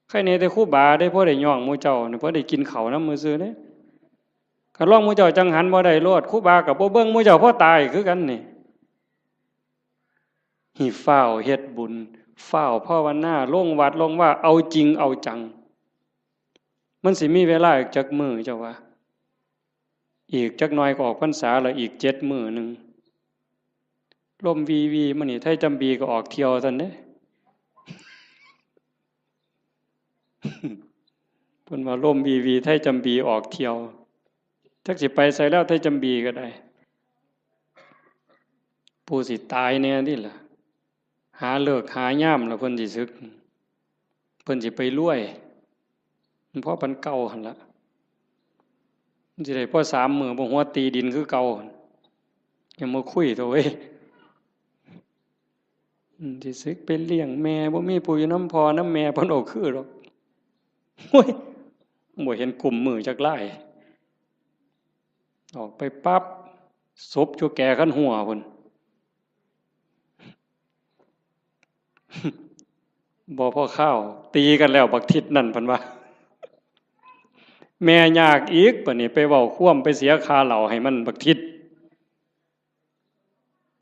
ใครแหน่แต่ครูบาเด้ พอได้ย่องหมู่เจ้านี่ พอได้กินข้าวนำซื่อๆเด้ คันลองหมู่เจ้าจั่งหันบ่ได้โลด ครูบาก็บ่เบิ่งหมู่เจ้า พอตายคือกันนี่ ให้ฟ้าวเฮ็ดบุญ ฟ้าวภาวนา ลงวัดลงวา เอาจริงเอาจัง มันสิมีเวลาอีกจักมื้อเจ้าว่า อีกจักหน่อยก็ออกพรรษาแล้ว อีกเจ็ดมื้อหนึ่ง ลมวีวีมานี่ ไทยจำบีก็ออกเที่ยวซั่นเด้ เพิ่นว่าลมวีวี ไทยจำบีออกเที่ยว จักสิไปไสแล้ว ไทยจำบีก็ได้ ผู้สิตายแน่นี่ล่ะ หาฤกษ์หายามแล้วเพิ่นสิสึก เพิ่นสิไปรวย มันพอปานเก่าหั่นละ มันสิได้พอสามมื้อ บ่หัวตีดินคือเก่าหั่น อย่ามาคุยเถาะเว้ย อืม สิสึกไปเลี้ยงแม่ บ่มีผู้อยู่นำพ่อนำแม่ เพิ่นเอาคือดอก โอ้ย บ่เห็นกุมมือจักลาย ออกไปปั๊บ ศพอยู่แก่คันหัวพุ้น บ่พอคาว ตีกันแล้วบักทิศนั่น เพิ่นว่า แม่ยากอีก บัดนี้ไปเว้าความ ไปเสียค่าเหล้าให้มันบักทิศ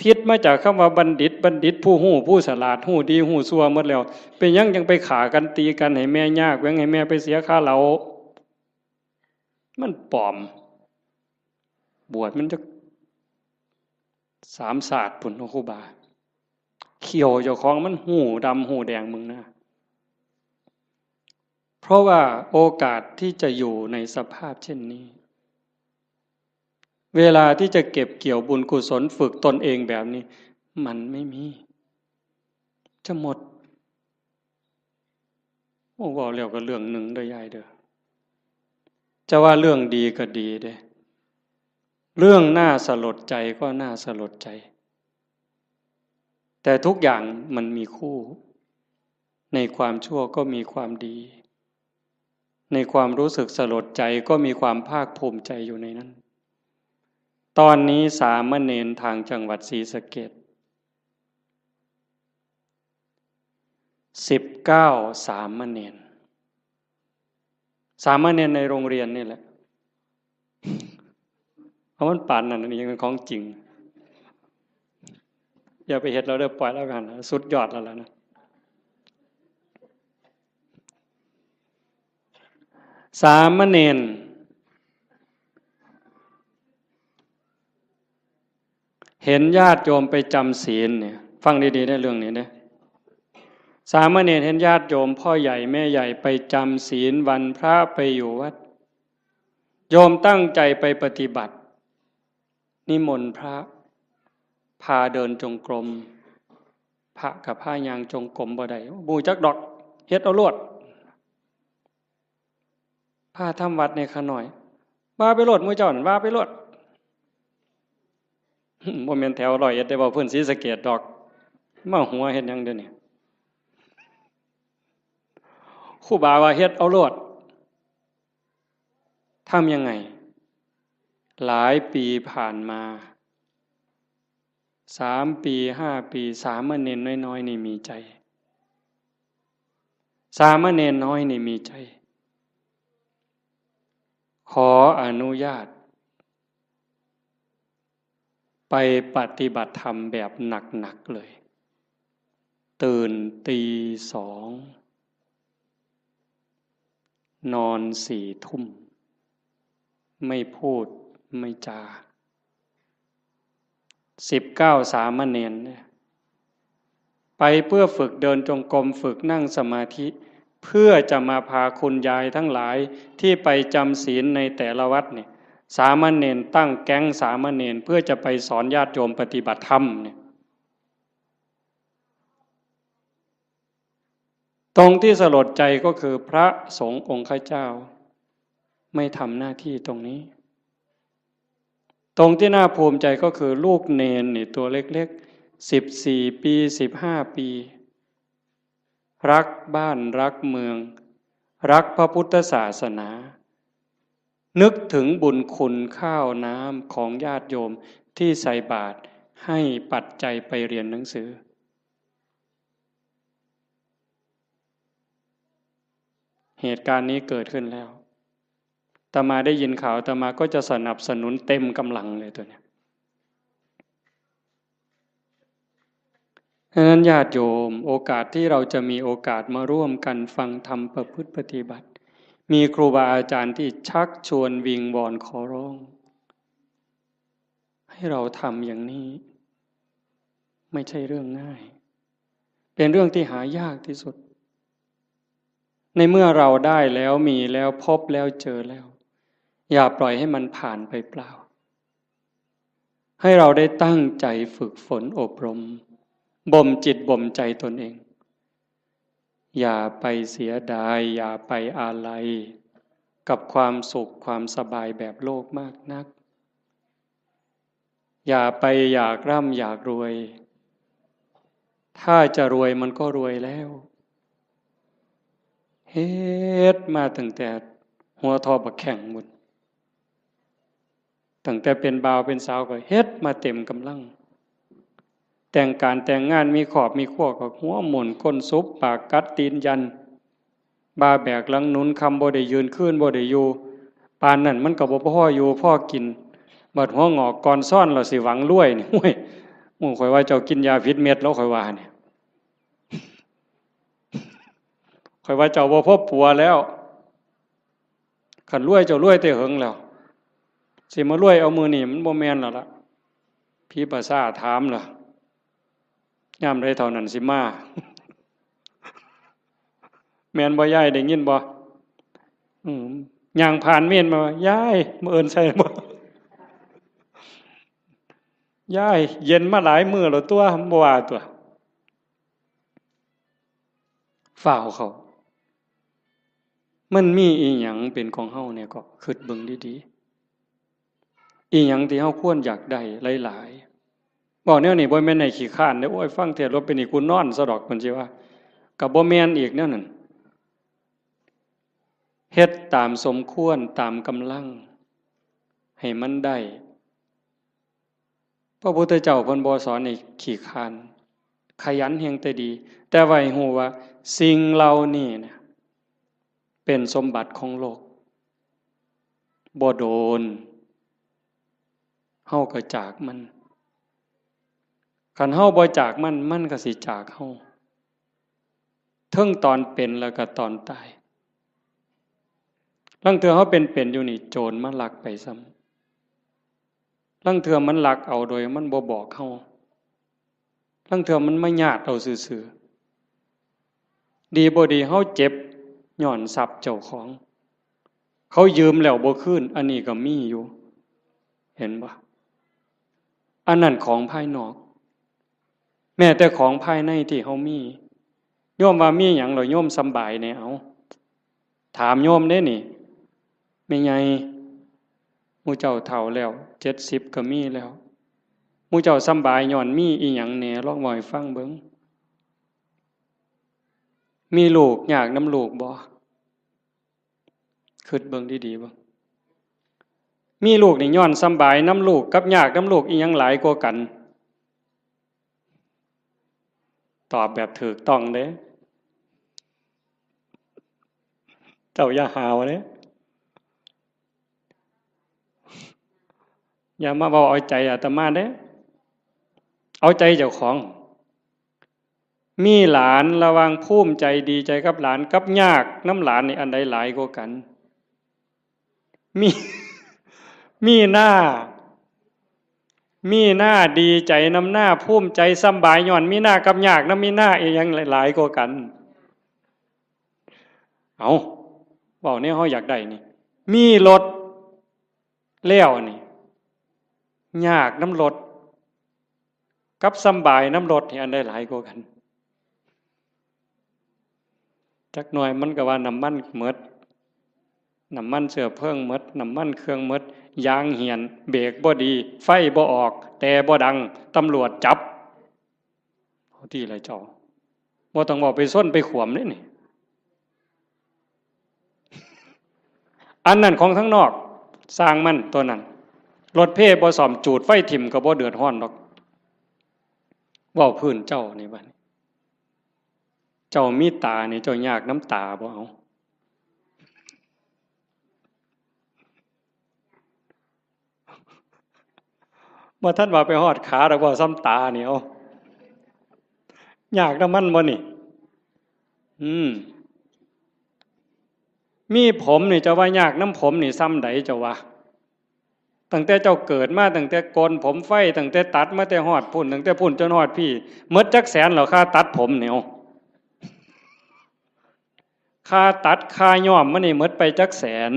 ทิศมาจากคำว่าบัณฑิต บัณฑิตผู้ฮู้ ผู้ฉลาด ฮู้ดีฮู้ชั่วหมดแล้ว เป็นหยังจั่งไปฆ่ากันตีกัน ให้แม่ยาก แหว่งให้แม่ไปเสียค่าเหล้า มันปลอม บวชมันจักสามชาติพุ้นเนาะครูบา เขี้ยวเจ้าของมันฮู้ดำฮู้แดง มึงนะ เพราะว่าโอกาสที่จะอยู่ในสภาพเช่นนี้ เวลาที่จะเก็บเกี่ยวบุญกุศล ฝึกตนเองแบบนี้ มันไม่มี จะหมด โอ้ เว้าแล้วก็เรื่องหนึ่งเด้อยายเด้อ จะว่าเรื่องดีก็ดีเด้ เรื่องน่าสลดใจก็น่าสลดใจ แต่ทุกอย่างมันมีคู่ ในความชั่วก็มีความดี ในความรู้สึกสลดใจก็มีความภาคภูมิใจอยู่ในนั้น ตอนนี้สามเณรทางจังหวัดศรีสะเกษ สิบเก้าสามเณร สามเณรในโรงเรียนนี่แหละ เอามันปานนั้น อันนี้ยังเป็นของจริง อย่าไปเฮ็ดเอาเด้อ ปล่อยแล้วกันนะ สุดยอดแล้วล่ะนะ สามเณร เห็นญาติโยมไปจำศีลเนี่ย ฟังดีๆ ในเรื่องนี้นะ สามเณรเห็นญาติโยมพ่อใหญ่แม่ใหญ่ไปจำศีลวันพระไปอยู่วัด โยมตั้งใจไปปฏิบัติ นิมนต์พระ พาเดินจงกรม พระกับพาย่างจงกรมบ่ได้ บ่จักดอก เฮ็ดเอาโลด พาทำวัดในขาน้อย ว่าไปโลด หมู่เจ้านั่น ว่าไปโลด บ่แม่นแถวร้อยเอ็ดได้ เว้าพื้นศรีสะเกษดอก มาหัวเฮ็ดหยังเดี๋ยวนี้ ครูบาว่าเฮ็ดเอาโลด ทำยังไง หลายปีผ่านมา สามปี ห้าปี สามเณรน้อยๆ นี่มีใจ สามเณรน้อยนี่มีใจ ขออนุญาต ไปปฏิบัติธรรมแบบหนักๆ เลย ตื่นตีสอง นอนสี่ทุ่ม ไม่พูดไม่จา สิบเก้าสามเณรเนี่ย ไปเพื่อฝึกเดินจงกรม ฝึกนั่งสมาธิ เพื่อจะมาพาคุณยายทั้งหลายที่ไปจำศีลในแต่ละวัดเนี่ย สามเณรตั้งแก๊งสามเณรเพื่อจะไปสอนญาติโยมปฏิบัติธรรมเนี่ย ตรงที่สลดใจก็คือพระสงฆ์องค์ข้าเจ้า ไม่ทำหน้าที่ตรงนี้ ตรงที่น่าภูมิใจก็คือลูกเณรนี่ตัวเล็กๆ สิบสี่ปี สิบห้าปี รักบ้านรักเมือง รักพระพุทธศาสนา นึกถึงบุญคุณข้าวน้ำของญาติโยมที่ใส่บาตรให้ปัจจัยไปเรียนหนังสือ เหตุการณ์นี้เกิดขึ้นแล้ว อาตมาได้ยินข่าว อาตมาก็จะสนับสนุนเต็มกำลังเลยตัวเนี้ย ฉะนั้นญาติโยม โอกาสที่เราจะมีโอกาสมาร่วมกันฟังธรรมประพฤติปฏิบัติ มีครูบาอาจารย์ที่ชักชวนวิงวอนขอร้อง ให้เราทำอย่างนี้ ไม่ใช่เรื่องง่าย เป็นเรื่องที่หายากที่สุด ในเมื่อเราได้แล้วมีแล้วพบแล้วเจอแล้ว อย่าปล่อยให้มันผ่านไปเปล่า ให้เราได้ตั้งใจฝึกฝนอบรม บ่มจิตบ่มใจตนเอง อย่าไปเสียดาย อย่าไปอาลัย กับความสุขความสบายแบบโลกมากนัก อย่าไปอยากร่ำอยากรวย ถ้าจะรวยมันก็รวยแล้ว เฮ็ดมาตั้งแต่หัวทอบักแข้งหมด ตั้งแต่เป็นบ่าวเป็นสาวก็เฮ็ดมาเต็มกำลัง แต่งการแต่งงานมีครอบมีครัวก็หัวหมุนก้นสุบปากกัดตีนยัน บ่าแบกหลังหนุนคำบ่ได้ยืนคืนบ่ได้อยู่ ปานนั้นมันก็บ่พออยู่พอกิน บัดหัวงอกก่อนซ่อนเราสิหวังรวยนี่ ห้วย หมู่ข่อยว่าเจ้ากินยาผิดเม็ดแล้วข่อยว่าเนี่ย ข่อยว่าเจ้าบ่พอปัวแล้ว คันรวยเจ้ารวยแต่เหิงแล้ว สิมารวยเอามื้อนี้มันบ่แม่นแล้วล่ะ ผีประสาทถามล่ะ ยามใดเท่านั้นสิมา แม่นบ่ยาย ได้ยินบ่ อืม ย่างผ่านเมนมา ยาย มื้ออื่นใส่บ่ ยาย เย็นมาหลายมื้อแล้วตัว บ่ว่าตัว ฟ้าวเขา มันมีอีหยังเป็นของเฮาเนี่ยก็คิดเบิ่งดีๆ อีหยังที่เฮาควรอยากได้หลายๆ บอกแนวนี้บ่แม่นให้ขี้คร้านเด้อ โอ้ย ฟังเทศน์แล้วเป็นนี่กูนอนซะดอก เพิ่นสิว่า ก็บ่แม่นอีกแนวนั้น เฮ็ดตามสมควร ตามกำลัง ให้มันได้ พระพุทธเจ้าเพิ่นบ่สอนให้ขี้คร้าน ขยันแฮงแต่ดี แต่ว่าให้ฮู้ว่าสิ่งเหล่านี้เนี่ย เป็นสมบัติของโลก บ่โดน เฮาก็จากมัน คันเฮาบ่จากมัน มันก็สิจากเฮา เทิงตอนเป็นแล้วก็ตอนตาย ลางเทื่อเฮาเป็นๆ อยู่นี่ โจรมาลักไปซ้ำ ลางเทื่อมันลักเอาโดยมันบ่บอกเฮา ลางเทื่อมันมาญาติเอาซื่อๆ ดีบ่ดีเฮาเจ็บย้อนทรัพย์เจ้าของ เขายืมแล้วบ่คืน อันนี้ก็มีอยู่ เห็นบ่ อันนั้นของภายนอก แม้แต่ของภายในที่เฮามี โยมว่ามีหยังเหรอ โยมสำบายแหน่ เอา ถามโยมเด้นี่ แม่ใหญ่ หมู่เจ้าเฒ่าแล้ว เจ็ดสิบก็มีแล้ว หมู่เจ้าสำบายย้อนมีอีหยังแหน่ ลองเว้าให้ฟังเบิ่ง มีลูกยากนำลูกบ่ คิดเบิ่งดีๆ เบิ่ง มีลูกนี่ย้อนสำบายนำลูกกับยากนำลูก อีหยังหลายกว่ากัน ตอบแบบถูกต้องเด้ เจ้าอย่าหาวเด้ อย่ามาเว้าเอาใจอาตมาเด้ เอาใจเจ้าของ มีหลาน ระหว่างภูมิใจดีใจกับหลานกับยากนำหลานนี่ อันใดหลายกว่ากัน มี มีหน้า มีหน้าดีใจนำหน้า ภูมิใจสำบายย้อนมีหน้ากับยากนำมีหน้า อีหยังหลายกว่ากัน เอา เว้าแนวเฮาอยากได้นี่ มีรถแล้วนี่ ยากนำรถ กับสำบายนำรถนี่ อันใดหลายกว่ากัน จักหน่อยมันก็ว่าน้ำมันหมด น้ำมันเชื้อเพลิงหมด น้ำมันเครื่องหมด ยางเหี่ยน เบรกบ่ดี ไฟบ่ออก แต่บ่ดัง ตำรวจจับ เอาที่ละเจ้า บ่ต้องเว้าไปซนไปขวมเด้นี่ อันนั้นของทางนอก ซ่างมันตัวนั้น รถเพบ่ซ่อม จูดไฟถิ่มก็บ่เดือดร้อนดอก เว้าพื้นเจ้านี่บัดนี้ เจ้ามีตานี่ เจ้ายากนำตาบ่ เอา บ่ทันว่าไปฮอดขาดอก เว้าซ่ำตานี่ เอา ยากนำมันบ่นี่ อืม มีผมนี่เจ้าว่ายากนำผมนี่ส่ำใดเจ้าว่า ตั้งแต่เจ้าเกิดมา ตั้งแต่โกนผมไฟ ตั้งแต่ตัดมาแต่ฮอดพุ้น ตั้งแต่พุ้นจนฮอดพี้ หมดจักแสนแล้วค่าตัดผมนี่ เอ้า ค่าตัดค่าย้อมมันนี่หมดไปจักแสน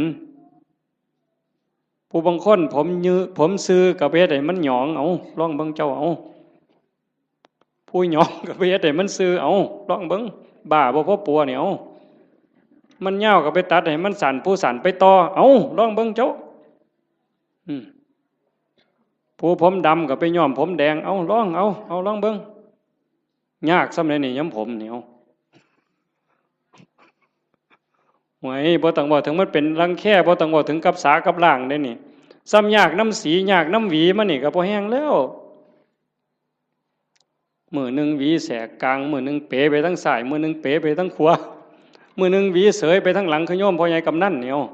ผู้บางคนผมยื้อ ผมซื่อก็ไปเฮ็ดให้มันหยอง เอ้า ลองเบิ่งเจ้า เอ้า ผู้หยองก็ไปเฮ็ดให้มันซื่อ เอ้า ลองเบิ่ง บ้าบ่พอปัวนี่ เอ้า มันยาวก็ไปตัดให้มันสั้น ผู้สั้นไปต่อ เอ้า ลองเบิ่งเจ้า อืม ผู้ผมดำก็ไปย้อมผมแดง เอ้า ลอง เอ้า เอ้า ลองเบิ่ง ยากส่ำใดนี่ ย้อมผมนี่ เอ้า โอ้ย บ่ต้องเว้าถึงมันเป็นรังแค บ่ต้องเว้าถึงกับสากับล้างเด้นี่ ส่ำยากนำสี ยากนำหวีมันนี่ก็พอแฮงแล้ว มื้อหนึ่งหวีแสกกลาง มื้อหนึ่งเป๋ไปทางซ้าย มื้อหนึ่งเป๋ไปทางขวา มื้อหนึ่งหวีเสยไปทางหลัง คือโยมพ่อใหญ่กำนันนี่ เอ้า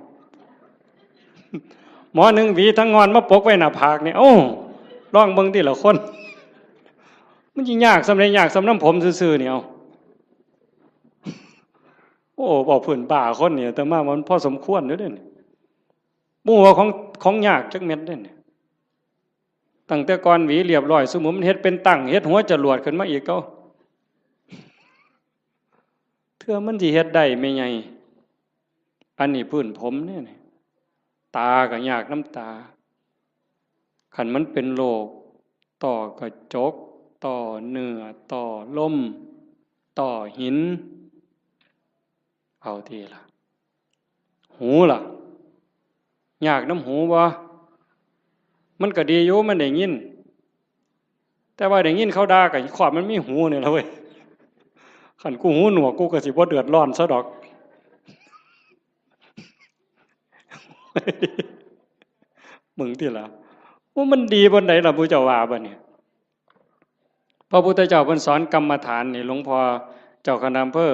หมอหนึ่งหวีทางงอนมาปกไว้หน้าผากนี่ เอ้า ลองเบิ่งติละคน มันสิยากส่ำใด ยากส่ำนำผมซื่อๆนี่ เอ้า โอ้ เว้าพื้นบ้าคนนี่ อาตมาว่ามันพอสมควรอยู่เด้นี่ บ่ฮู้ว่าของ ของยากจักเม็ดเด้นี่ ตั้งแต่ก่อนหวีเรียบร้อย ซุมื้อมันเฮ็ดเป็นตั้ง เฮ็ดหัวจรวดขึ้นมาอีก เอ้า เทื่อมันสิเฮ็ดได้แม่ใหญ่ อันนี้พื้นผมเด้นี่ ตาก็ยากนำตา คันมันเป็นโรคต้อกระจก ต้อเนื้อ ต้อลม ต้อหิน เอาติล่ะ หูล่ะ ยากนำหูบ่ มันก็ดีอยู่ มันได้ยิน แต่ว่าได้ยินเขาด่าก็ครอบมันมีหูนี่ล่ะเว้ย คันกูหูหนวก กูก็สิบ่เดือดร้อนซะดอก มึงติล่ะ ว่ามันดีปานใดล่ะ ผู้เจ้าว่าบัดนี้ พระพุทธเจ้าเพิ่นสอนกรรมฐานนี่ หลวงพ่อเจ้าคณะอำเภอ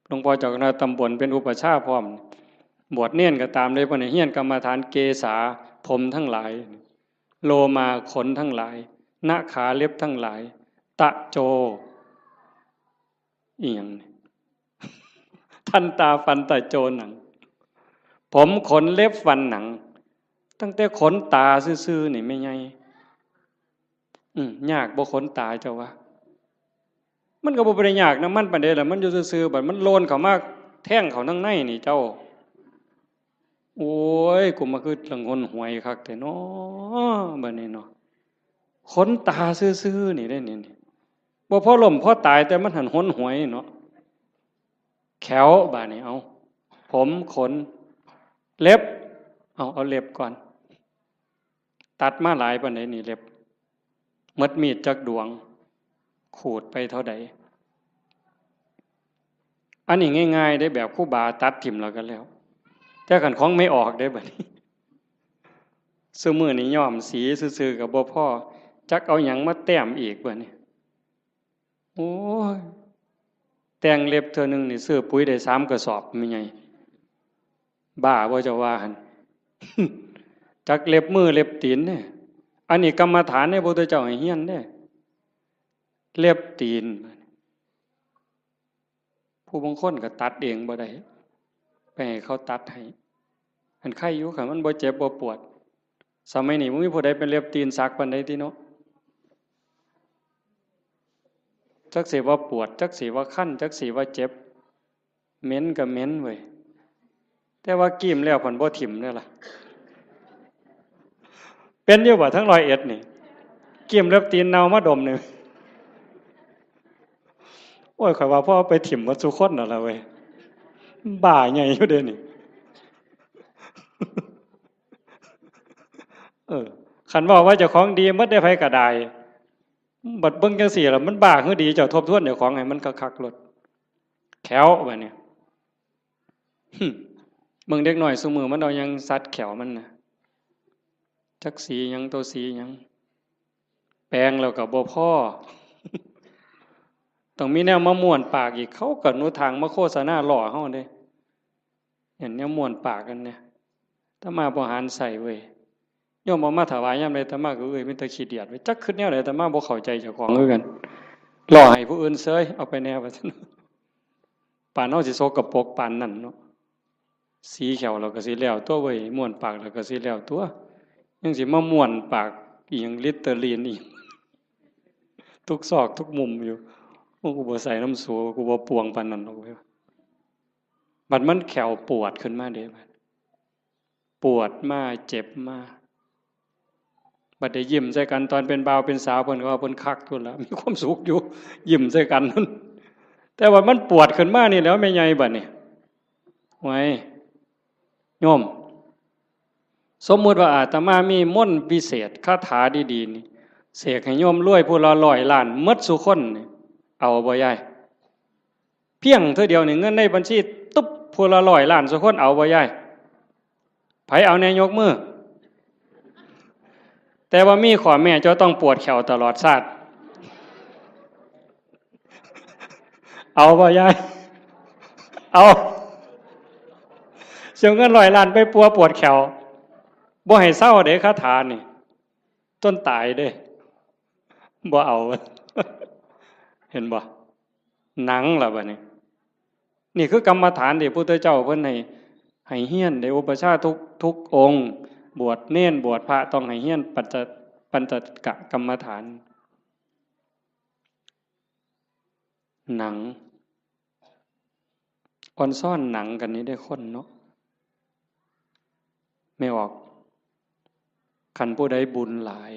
หลวงพ่อเจ้าคณะตำบลเป็นอุปัชฌาย์พร้อม บวชเณรก็ตามเลย เพิ่นให้เฮียนกรรมฐาน เกสา ผมทั้งหลาย โลมา ขนทั้งหลาย นขา เล็บทั้งหลาย ตะโจ อีหยังนี่ ทันตา ฟัน ตะโจ หนัง ผม ขน เล็บ ฟัน หนัง ตั้งแต่ขนตาซื่อๆนี่แม่ใหญ่ อืม ยากบ่ขนตาเจ้าว่า มันก็บ่ได้ยากนำมันปานใดล่ะ มันอยู่ซื่อๆ บัดมันโลนเข้ามาแทงเข้าทางในนี่เจ้า โอ้ย กูมาคือหลังหนหวยคักแท้น้อ บัดนี้เนาะ ขนตาซื่อๆนี่เด้นี่ นี่ บ่พอล้มพอตาย แต่มันหั้นหนหวยเนาะ แข้ว บาดนี้ เอา ผม ขน เล็บ เอา เอาเล็บก่อน ตัดมาหลายปานใดนี่เล็บ หมดมีดจักดวง ขูดไปเท่าใด อันนี้ง่ายๆเด้ แบบครูบาตัดถิ่มแล้วก็แล้ว แต่คันของไม่ออกเด้บัดนี้ ซุมื้อนี้ย้อมสีซื่อๆก็บ่พอ จักเอาหยังมาแต้มอีกบัดนี้ โอ้ย แต่งเล็บเทื่อหนึ่งนี่ซื้อปุ๋ยได้สามกระสอบ แม่ใหญ่ บ้าบ่เจ้าว่าหั่น จักเล็บมือเล็บตีนเนี่ย อันนี้กรรมฐานเนี่ย พระพุทธเจ้าให้เฮียนเนี่ย เล็บตีน ผู้บางคนก็ตัดเองบ่ได้ ไปให้เขาตัดให้ อันไข้อยู่ค่ะ มันบ่เจ็บบ่ปวด สมัยนี้บ่มีผู้ใดเป็นเล็บตีนสักปานใดติเนาะ จักสิว่าปวด จักสิว่าคัน จักสิว่าเจ็บ เหม็นก็เหม็นเว้ย แต่ว่ากีมแล้วผันบ่ถิ่มเด้อล่ะ เป็นอยู่บ่ทั้งร้อยเอ็ดนี่ กีมเล็บตีนเน่ามาดมนี่ โอ้ย ข้อยว่าพอเอาไปถิ่มหมดซุคนนั่นล่ะเว้ย บ้าใหญ่อยู่เด้นี่ เออ คันเว้าว่าเจ้าของดีหมดได้ไผก็ได้ บัดเบิ่งจังซี่ล่ะ มันบ้าคือดี เจ้าทบทวนเจ้าของให้มันคักๆโลด แข้วบัดนี้ หึ เบิ่งเด็กน้อยซุมื้อมันเอาหยังสัดแข้วมันน่ะ จักสีหยัง ตัวสีหยัง แปรงแล้วก็บ่พอ ต้องมีแนวมาม้วนปากอีก เขาก็หนทางมาโฆษณาล้อเฮาเด้ เห็นแนวม้วนปากกันเนี่ย อาตมาบ่หันใส่เว้ย โยมเอามาถวายยามใด อาตมาก็เอ้ย มีแต่ขี้เดียดเว้ย จักคิดแนวใด อาตมาบ่เข้าใจเจ้าของคือกัน ล่อให้ผู้อื่นเซยเอาไปแน่ว่าซั่น ปานเฮาสิสกปรกปานนั้นเนาะ สีแข้วเราก็สิแล้วตัวเว้ย ม้วนปากเราก็สิแล้วตัว ยังสิมาม้วนปากอีหยัง ลิตเตอรีนอีก ทุกซอกทุกมุมอยู่ โอ้ กูบ่ใส่น้ำสู กูบ่ปวงปานนั้นหรอกเว้ย บัดมันแข้วปวดขึ้นมาเด้ บัดปวดมาเจ็บมา บัดได้ยิ้มใส่กันตอนเป็นบ่าวเป็นสาว เพิ่นก็ว่าเพิ่นคักอยู่ละ มีความสุขอยู่ ยิ้มใส่กัน แต่ว่ามันปวดขึ้นมานี่แหล้วแม่ใหญ่บัดนี้ ไว้ โยม สมมุติว่าอาตมามีมนต์วิเศษคาถาดีๆนี่ เสกให้โยมรวยผู้ละร้อยล้านหมดซุคนนี่ เอาบ่ยาย เพียงเทื่อเดียวนี่ เงินในบัญชีตุ๊บ ผู้ละร้อยล้านซุคน เอาบ่ยาย ไผเอาแน่ยกมือ แต่ว่ามีข้อแม้ เจ้าต้องปวดแข้วตลอดชาติ เอาบ่ยาย เอา สิเอาเงินร้อยล้านไปปัวปวดแข้ว บ่ให้เซาเด้คาถานี่ จนตายเด้ บ่เอา เห็นบ่ หนังล่ะบัดนี้ นี่คือกรรมฐานที่พระพุทธเจ้าเพิ่นให้ ให้เฮียน ได้อุปัชฌาย์ทุก ทุกองค์ บวชเณร บวชพระ ต้องให้เฮียนปัญจ ปัญจกกรรมฐาน หนัง อ่อนซ้อนหนังกันนี่ได้คนเนาะ แม่ออก คันผู้ใดบุญหลาย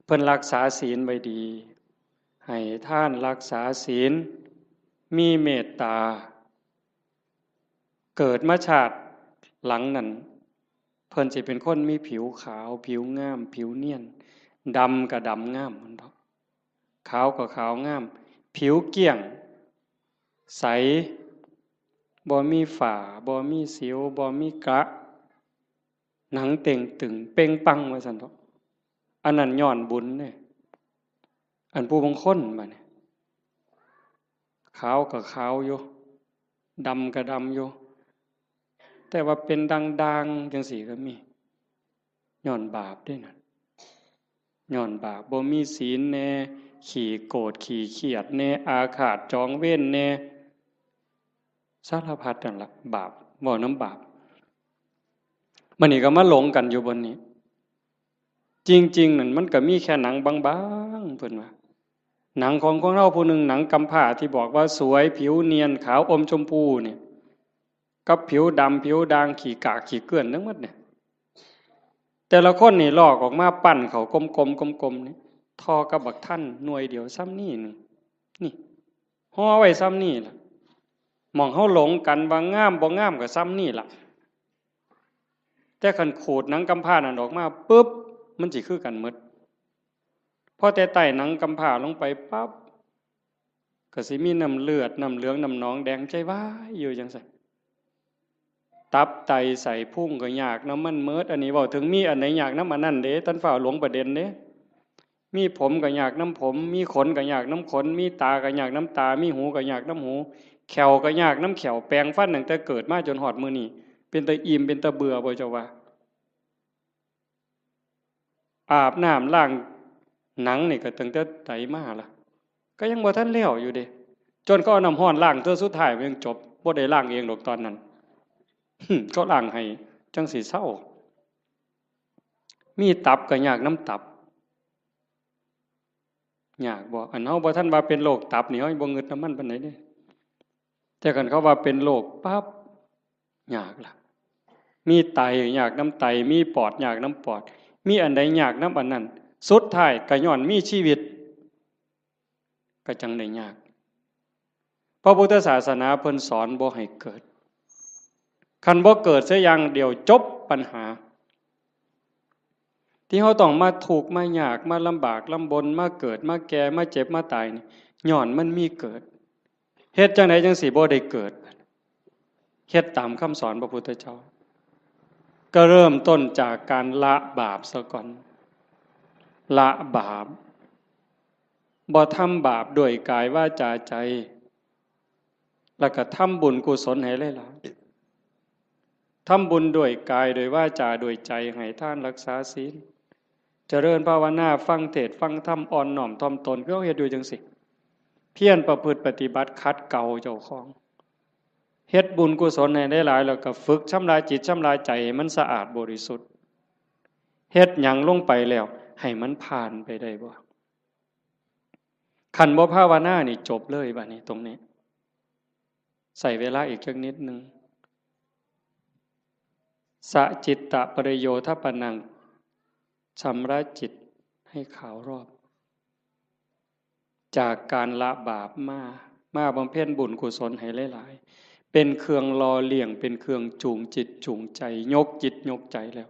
เพิ่นรักษาศีลไว้ดี ให้ทานรักษาศีล มีเมตตา เกิดมาชาติหลังนั้น เพิ่นสิเป็นคนมีผิวขาว ผิวงาม ผิวเนียน ดำก็ดำงามมันเถาะ ขาวก็ขาวงาม ผิวเกลี้ยง ใส บ่มีฝ้า บ่มีสิว บ่มีกระ หนังเต่งตึงเป่งปังว่าซั่นเถาะ อันนั้นย้อนบุญเด้ อันผู้บางคนบัดนี้ ขาวก็ขาวอยู่ ดำก็ดำอยู่ แต่ว่าเป็นด่างๆจังซี่ก็มี ย้อนบาปเด้นั่น ย้อนบาป บ่มีศีลแน่ ขี้โกรธ ขี้เครียดแน่ อาฆาตจองเวรแน่ สารพัดนั่นล่ะ บาป เว้านำบาป บัดนี้ก็มาหลงกันอยู่บนนี้ จริงๆนั่นมันก็มีแค่หนังบางๆ เพิ่นว่า หนังของคนเฮาผู้หนึ่ง หนังกำพร้าที่บอกว่าสวย ผิวเนียน ขาวอมชมพูเนี่ย กับผิวดำ ผิวด่าง ขี้กากขี้เกื้อนทั้งหมดเนี่ย แต่ละคนนี่ลอกออกมาปั้นเข้ากลมๆ กลมๆ นี่ ท่อกับบักทันหน่วยเดียวส่ำนี่นี่ นี่ ห่อไว้ส่ำนี่ล่ะ หม่องเฮาหลงกันว่างามบ่งามก็ส่ำนี่ล่ะ แต่คันขูดหนังกำพร้านั่นออกมาปุ๊บ มันสิคือกันหมด พอแต่ไต่หนังกำพร้าลงไปปั๊บ ก็สิมีน้ำเลือด น้ำเหลือง น้ำหนองแดง ใจวายอยู่จังซั่น ตับไตไส้พุงก็ยากนำมันหมด อันนี้เว้าถึงมีอันใดยากนำอันนั้นเด้ ท่านฟ้าวหลงประเด็นเด้ มีผมก็ยากนำผม มีขนก็ยากนำขน มีตาก็ยากนำตา มีหูก็ยากนำหู แข้วก็ยากนำแข้ว แปรงฟันตั้งแต่เกิดมาจนฮอดมื้อนี้ เป็นตาอิ่ม เป็นตาเบื่อบ่เจ้าว่า อาบน้ำล้างหนังนี่ก็ตั้งแต่ใดมาล่ะ ก็ยังบ่ทันแล้วอยู่เด้ จนเขาเอาน้ำร้อนล้างเทื่อสุดท้ายมันยังจบ บ่ได้ล้างเองดอกตอนนั้น เขาล้างให้จั่งสิเซา มีตับก็ยากนำตับ ยากบ่ อันเฮาบ่ทันว่าเป็นโรคตับนี่ เฮายังบ่งึดนำมันปานใดเด้ แต่คันเขาว่าเป็นโรคปั๊บ ยากล่ะ มีไตยากนำไต มีปอดยากนำปอด มีอันใดยากนำอันนั้น สุดท้ายก็ย้อนมีชีวิต ก็จั่งได้ยาก พระพุทธศาสนาเพิ่นสอนบ่ให้เกิด คันบ่เกิดเสียอย่างเดียวจบปัญหา ที่เฮาต้องมาทุกข์มายาก มาลำบากลำบน มาเกิด มาแก่ มาเจ็บ มาตายนี่ ย้อนมันมีเกิด เฮ็ดจั่งใดจั่งสิบ่ได้เกิด เฮ็ดตามคำสอนพระพุทธเจ้า ก็เริ่มต้นจากการละบาปซะก่อน ละบาป บ่ทำบาปด้วยกายวาจาใจ แล้วก็ทำบุญกุศลให้หลายๆ ทำบุญด้วยกาย ด้วยวาจา ด้วยใจ ให้ทาน รักษาศีล เจริญภาวนา ฟังเทศน์ฟังธรรม อ่อนน้อมถ่อมตน คือเฮาเฮ็ดอยู่จั่งซี้ เพียรประพฤติปฏิบัติ ขัดเกลาเจ้าของ เฮ็ดบุญกุศลให้หลายๆ แล้วก็ฝึกชำระจิตชำระใจให้มันสะอาดบริสุทธิ์ เฮ็ดหยังลงไปแล้ว ให้มันผ่านไปได้บ่ คันบ่ภาวนานี่จบเลยบัดนี้ตรงนี้ ใช้เวลาอีกจักนิดหนึ่ง สะจิตตะปริโยทปนัง ชำระจิตให้ขาวรอบ จากการละบาปมา มาบำเพ็ญบุญกุศลให้หลายๆ เป็นเครื่องหล่อเลี้ยง เป็นเครื่องจูงจิตจูงใจ ยกจิตยกใจแล้ว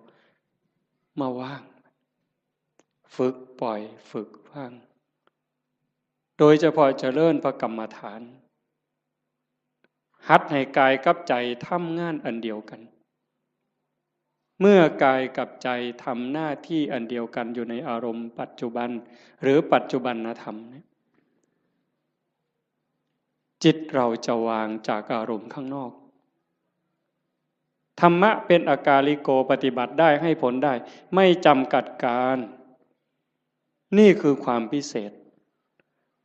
มาวาง ฝึกปล่อย ฝึกวาง โดยเฉพาะเจริญพระกรรมฐาน หัดให้กายกับใจทำงานอันเดียวกัน เมื่อกายกับใจทำหน้าที่อันเดียวกันอยู่ในอารมณ์ปัจจุบัน หรือปัจจุบันธรรมเนี่ย จิตเราจะวางจากอารมณ์ข้างนอก ธรรมะเป็นอากาลิโก ปฏิบัติได้ ให้ผลได้ ไม่จำกัดการ นี่คือความพิเศษ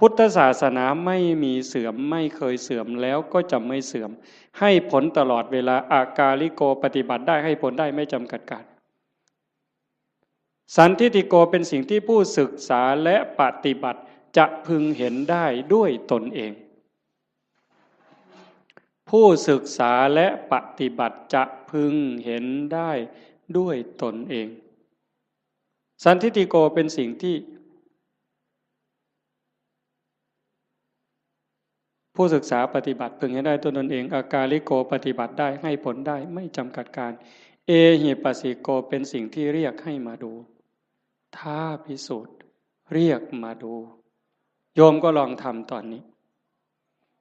พุทธศาสนาไม่มีเสื่อม ไม่เคยเสื่อม แล้วก็จะไม่เสื่อม ให้ผลตลอดเวลา อากาลิโก ปฏิบัติได้ ให้ผลได้ ไม่จำกัดการ สันทิฏฐิโก เป็นสิ่งที่ผู้ศึกษาและปฏิบัติจะพึงเห็นได้ด้วยตนเอง ผู้ศึกษาและปฏิบัติจะพึงเห็นได้ด้วยตนเอง สันทิฏฐิโก เป็นสิ่งที่ ผู้ศึกษาปฏิบัติพึงเห็นได้ด้วยตนเอง อากาลิโก ปฏิบัติได้ ให้ผลได้ ไม่จำกัดการ เอหิปัสสิโก เป็นสิ่งที่เรียกให้มาดู ท้าพิสูจน์ เรียกมาดู โยมก็ลองทำตอนนี้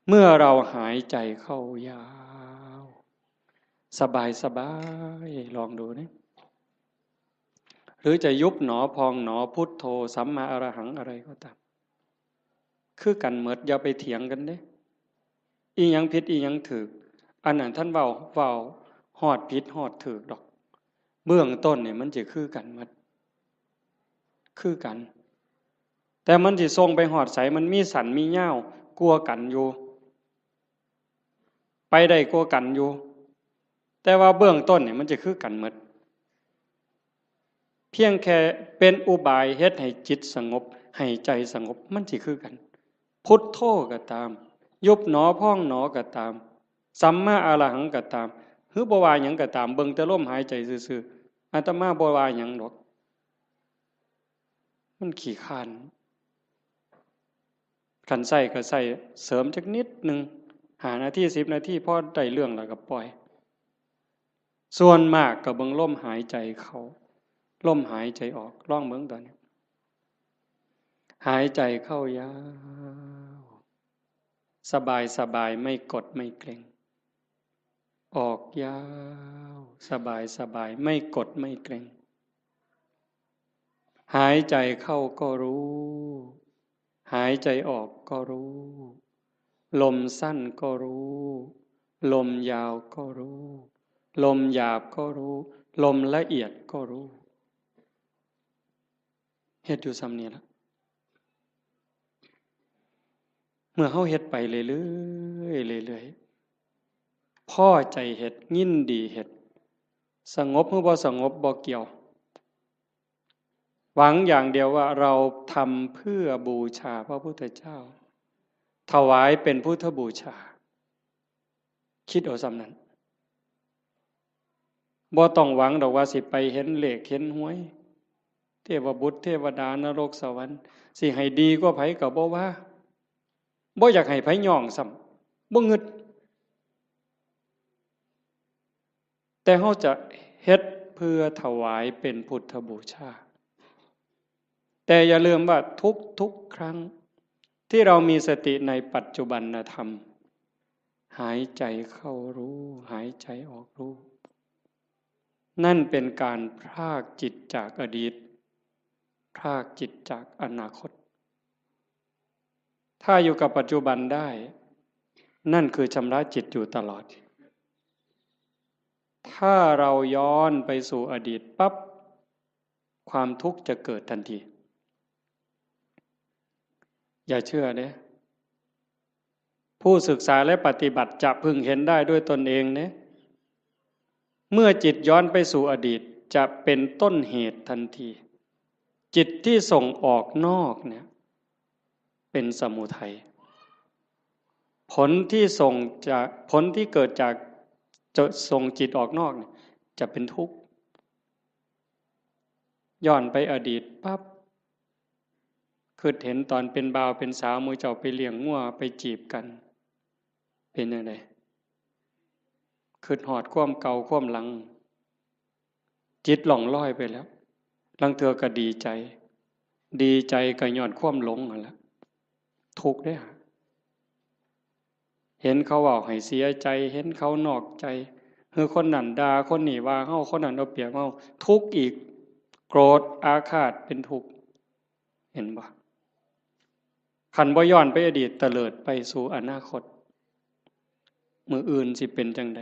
เมื่อเราหายใจเข้ายาว สบายสบาย ลองดูนะ หรือจะยุบหนอพองหนอ พุทโธ สัมมาอรหัง อะไรก็ตาม คือกันหมด อย่าไปเถียงกันเด้ อีหยังผิดอีหยังถูก อันนั้นท่านเว้า เว้าฮอดผิดฮอดถูกดอก เบื้องต้นนี่มันสิคือกันหมด คือกัน แต่มันสิส่งไปฮอดไส มันมีสั้นมียาวกว่ากันอยู่ ไปได้กว่ากันอยู่ แต่ว่าเบื้องต้นนี่มันสิคือกันหมด เพียงแค่เป็นอุบายเฮ็ดให้จิตสงบ ให้ใจสงบ มันสิคือกัน พุทโธก็ตาม ยุบหนอพองหนอก็ตาม สัมมาอรหังก็ตาม หรือบ่ว่าหยังก็ตาม เบิ่งแต่ลมหายใจซื่อๆ อาตมาบ่ว่าหยังดอก มันขี้คร้าน คันใช้ก็ใช้เสริมจักนิดหนึ่ง ห้านาที สิบนาที พอได้เรื่องแล้วก็ปล่อย ส่วนมากก็เบิ่งลมหายใจเข้า ลมหายใจออก ลองเบิ่งตอนนี้ หายใจเข้ายาว สบายสบาย ไม่กดไม่เกร็ง ออกยาว สบายสบาย ไม่กดไม่เกร็ง หายใจเข้าก็รู้ หายใจออกก็รู้ ลมสั้นก็รู้ ลมยาวก็รู้ ลมหยาบก็รู้ ลมละเอียดก็รู้ เฮ็ดอยู่ส่ำนี้ล่ะ เมื่อเฮาเฮ็ดไปเรื่อยๆ เรื่อยๆ พอใจเฮ็ด ยินดีเฮ็ด สงบหรือบ่สงบบ่เกี่ยว หวังอย่างเดียวว่าเราทำเพื่อบูชาพระพุทธเจ้า ถวายเป็นพุทธบูชา คิดเอาส่ำนั้น บ่ต้องหวังดอกว่าสิไปเห็นเลขเห็นหวย เทวบุตรเทวดานรกสวรรค์ สิให้ดีกว่าไผก็บ่ว่า บ่อยากให้ไผย้องซ้ำ บ่งึด แต่เฮาจะเฮ็ดเพื่อถวายเป็นพุทธบูชา แต่อย่าลืมว่าทุกๆ ครั้งที่เรามีสติในปัจจุบันธรรม หายใจเข้ารู้ หายใจออกรู้ นั่นเป็นการพรากจิตจากอดีต พรากจิตจากอนาคต ถ้าอยู่กับปัจจุบันได้ นั่นคือชำระจิตอยู่ตลอด ถ้าเราย้อนไปสู่อดีตปั๊บ ความทุกข์จะเกิดทันที อย่าเชื่อเด้ ผู้ศึกษาและปฏิบัติจะพึงเห็นได้ด้วยตนเองเด้ เมื่อจิตย้อนไปสู่อดีต จะเป็นต้นเหตุทันที จิตที่ส่งออกนอกเนี่ย เป็นสมุทัย ผลที่ส่งจาก ผลที่เกิดจากจะส่งจิตออกนอกเนี่ย จะเป็นทุกข์ ย้อนไปอดีตปั๊บ คิดเห็นตอนเป็นบ่าวเป็นสาว หมู่เจ้าไปเลี้ยงงัวไปจีบกัน เป็นจั่งใด คิดฮอดความเก่าความหลัง จิตล่องลอยไปแล้ว ลางเทื่อก็ดีใจ ดีใจก็ย้อนความหลงนั่นแหละ ทุกข์เด้อ เห็นเขาเว้าให้เสียใจ เห็นเขานอกใจ คือคนนั้นด่า คนนี้ว่าเฮา คนนั้นเอาเปรียบเฮา ทุกข์อีก โกรธอาฆาตเป็นทุกข์ เห็นบ่ คันบ่ย้อนไปอดีต เตลิดไปสู่อนาคต มื้ออื่นสิเป็นจั่งใด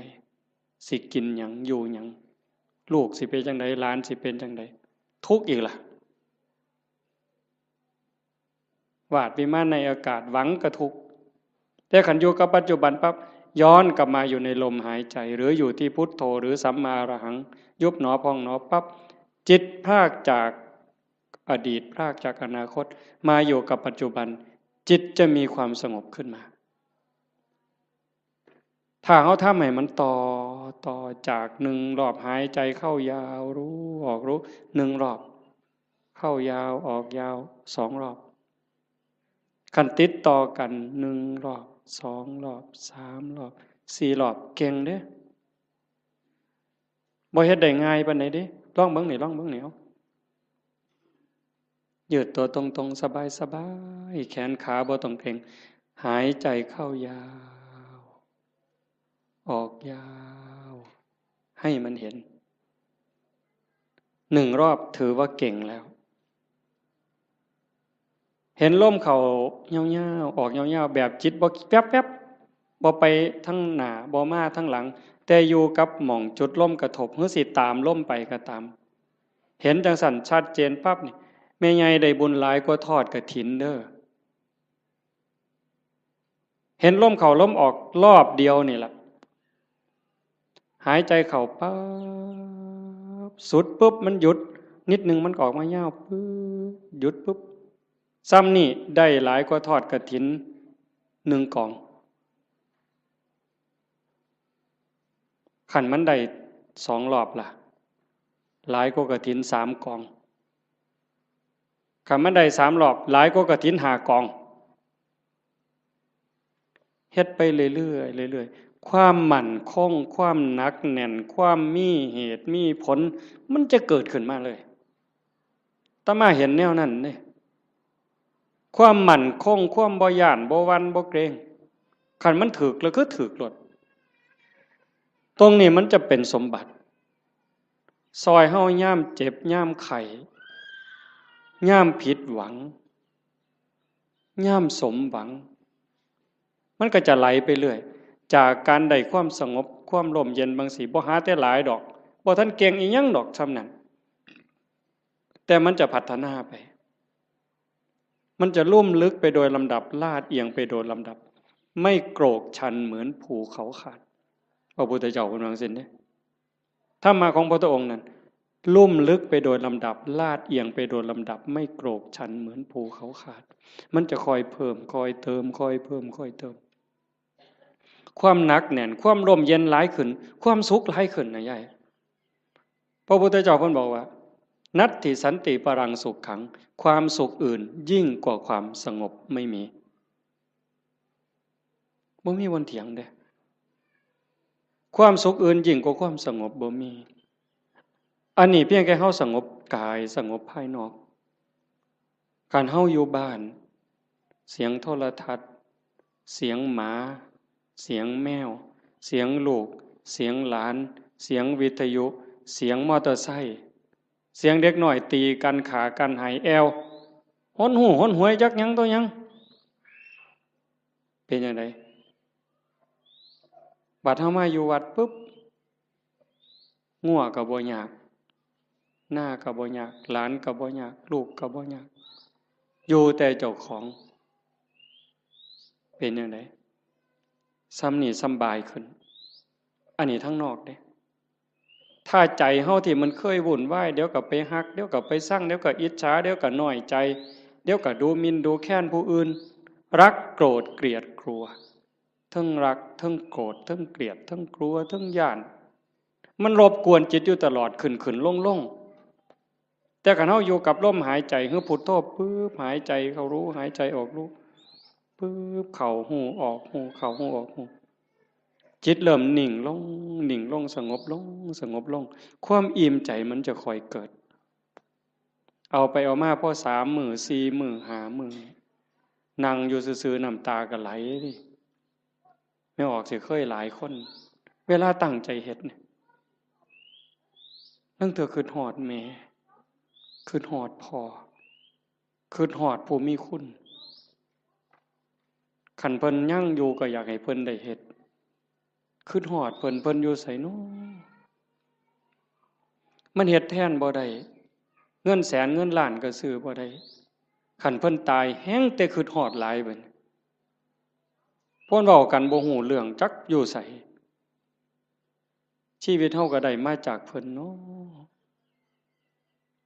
สิกินหยัง อยู่หยัง ลูกสิเป็นจั่งใด หลานสิเป็นจั่งใด ทุกข์อีกล่ะ วาดวิมานในอากาศ หวังก็ทุกข์ แต่คันอยู่กับปัจจุบันปั๊บ ย้อนกลับมาอยู่ในลมหายใจ หรืออยู่ที่พุทโธ หรือสัมมาอรหัง ยุบหนอพองหนอปั๊บ จิตพรากจากอดีต พรากจากอนาคต มาอยู่กับปัจจุบัน จิตจะมีความสงบขึ้นมา ถ้าเฮาทำให้มันต่อ ต่อจากหนึ่งรอบหายใจเข้ายาวรู้ออกรู้ หนึ่งรอบ เข้ายาวออกยาว สองรอบ คันติดต่อกัน หนึ่งรอบ สองรอบ สามรอบ สี่รอบ เก่งเด้ บ่เฮ็ดได้ง่ายปานใดเด้ ลองเบิ่งนี่ ลองเบิ่งนี่ เอา ยืดตัวตรงๆ สบายๆ แขนขาบ่ต้องเกร็ง หายใจเข้ายาว ออกยาว ให้มันเห็น หนึ่งรอบถือว่าเก่งแล้ว เห็นลมเข้ายาวๆ ออกยาวๆ แบบจิตบ่แป๊บๆ บ่ไปทางหน้า บ่มาทางหลัง แต่อยู่กับหม่องจุดลมกระทบ หรือสิตามลมไปก็ตาม เห็นจั่งซั้นชัดเจนปั๊บนี่ แม่ใหญ่ได้บุญหลายกว่าทอดกฐินเด้อ เห็นลมเข้าลมออกรอบเดียวนี่ล่ะ หายใจเข้าปั๊บ สุดปุ๊บ มันหยุด นิดนึงมันก็ออกมายาวปุ๊บ หยุดปุ๊บ ซ่ำนี่ได้หลายกว่าทอดกฐินหนึ่งกอง คันมันได้สองรอบล่ะ หลายกว่ากฐินสามกอง คันมันได้สามรอบ หลายกว่ากฐินห้ากอง เฮ็ดไปเรื่อยๆ เรื่อยๆ ความมั่นคง ความหนักแน่น ความมีเหตุมีผล มันจะเกิดขึ้นมาเลย อาตมาเห็นแนวนั้นเด้ ความมั่นคง ความบ่ย้าน บ่หวั่น บ่เกรง คันมันถืกแล้วคือถืกโลด ตรงนี้มันจะเป็นสมบัติ ซอยเฮายามเจ็บ ยามไข้ ยามผิดหวัง ยามสมหวัง มันก็จะไหลไปเรื่อย จากการได้ความสงบ ความร่มเย็นบางสี บ่หาแต่หลายดอก บ่ทันเก่งอีหยังดอกซ่ำนั้น แต่มันจะพัฒนาไป มันจะลุ่มลึกไปโดยลำดับ ลาดเอียงไปโดยลำดับ ไม่โกรกชันเหมือนภูเขาขาด พระพุทธเจ้าเพิ่นว่าจั่งซี้เด้ ธรรมะของพระพุทธองค์นั้น ลุ่มลึกไปโดยลำดับ ลาดเอียงไปโดยลำดับ ไม่โกรกชันเหมือนภูเขาขาด มันจะค่อยเพิ่ม ค่อยเติม ค่อยเพิ่ม ค่อยเติม ความหนักแน่น ความร่มเย็นหลายขึ้น ความสุขหลายขึ้นนะยาย พระพุทธเจ้าเพิ่นบอกว่า นัตถิสันติปรังสุขขัง ความสุขอื่นยิ่งกว่าความสงบไม่มี บ่มีวันเถียงเด้ ความสุขอื่นยิ่งกว่าความสงบบ่มี อันนี้เพียงแค่เฮาสงบกาย สงบภายนอก คันเฮาอยู่บ้าน เสียงโทรทัศน์ เสียงหมา เสียงแมว เสียงลูก เสียงหลาน เสียงวิทยุ เสียงมอเตอร์ไซค์ เสียงเด็กน้อยตีกัน ฆ่ากัน ไห้แอ่ว หนหู้หนหวย จักหยังต่อหยัง เป็นจั่งใด บัดเฮามาอยู่วัดปุ๊บ งัวก็บ่ยาก นาก็บ่ยาก หลานก็บ่ยาก ลูกก็บ่ยาก อยู่แต่เจ้าของ เป็นจั่งใด ส่ำนี้สำบายขึ้น อันนี้ทางนอกเด้ ถ้าใจเฮาที่มันเคยวุ่นวาย เดี๋ยวก็ไปฮัก เดี๋ยวก็ไปซัง เดี๋ยวก็อิจฉา เดี๋ยวก็น้อยใจ เดี๋ยวก็ดูหมิ่นดูแคลนผู้อื่น รักโกรธเกลียดกลัว ทั้งรัก ทั้งโกรธ ทั้งเกลียด ทั้งกลัว ทั้งย้าน มันรบกวนจิตอยู่ตลอด ขึ้นขึ้นลงลง แต่คันเฮาอยู่กับลมหายใจ คือพุทโธ ปึ๊บ หายใจเข้ารู้ หายใจออกรู้ ปึ๊บ เข้าฮู้ ออกฮู้ เข้าฮู้ ออกฮู้ จิตเริ่มนิ่งลง นิ่งลง สงบลง สงบลง ความอิ่มใจมันจะค่อยเกิด เอาไปเอามาพอสามมื้อ สี่มื้อ ห้ามื้อ นั่งอยู่ซื่อๆ น้ำตาก็ไหลเด้ แม่ออกสิเคยหลายคน เวลาตั้งใจเฮ็ดเนี่ย ลางเทื่อคิดฮอดแม่ คิดฮอดพ่อ คิดฮอดผู้มีคุณ คันเพิ่นยังอยู่ก็อยากให้เพิ่นได้เฮ็ด คิดฮอดเพิ่น เพิ่นอยู่ไสน้อ มันเฮ็ดแทนบ่ได้ เงินแสนเงินล้านก็ซื้อบ่ได้ คันเพิ่นตายแฮงแต่คิดฮอดหลายบัดนี้ เพิ่นเว้ากันบ่ฮู้เรื่อง จักอยู่ไส ชีวิตเฮาก็ได้มาจากเพิ่นเนาะ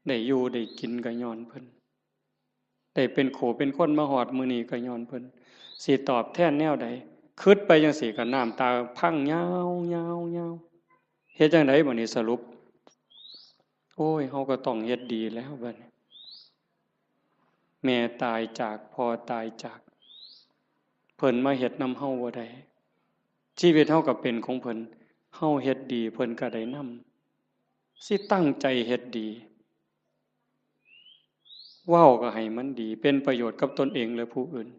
ได้อยู่ได้กินก็ย้อนเพิ่น ได้เป็นคู่เป็นคนมาฮอดมื้อนี้ก็ย้อนเพิ่น สิตอบแทนแนวใด คิดไปจั่งซี้ก็น้ำตาพังยาวๆๆ เฮ็ดจั่งใดบัดนี้สรุป โอ้ย เฮาก็ต้องเฮ็ดดีแล้วบัดนี้ แม่ตายจาก พ่อตายจาก เพิ่นมาเฮ็ดนำเฮาบ่ได้ ชีวิตเฮาก็เป็นของเพิ่น เฮาเฮ็ดดี เพิ่นก็ได้นำ สิตั้งใจเฮ็ดดี เว้าก็ให้มันดี เป็นประโยชน์กับตนเองและผู้อื่น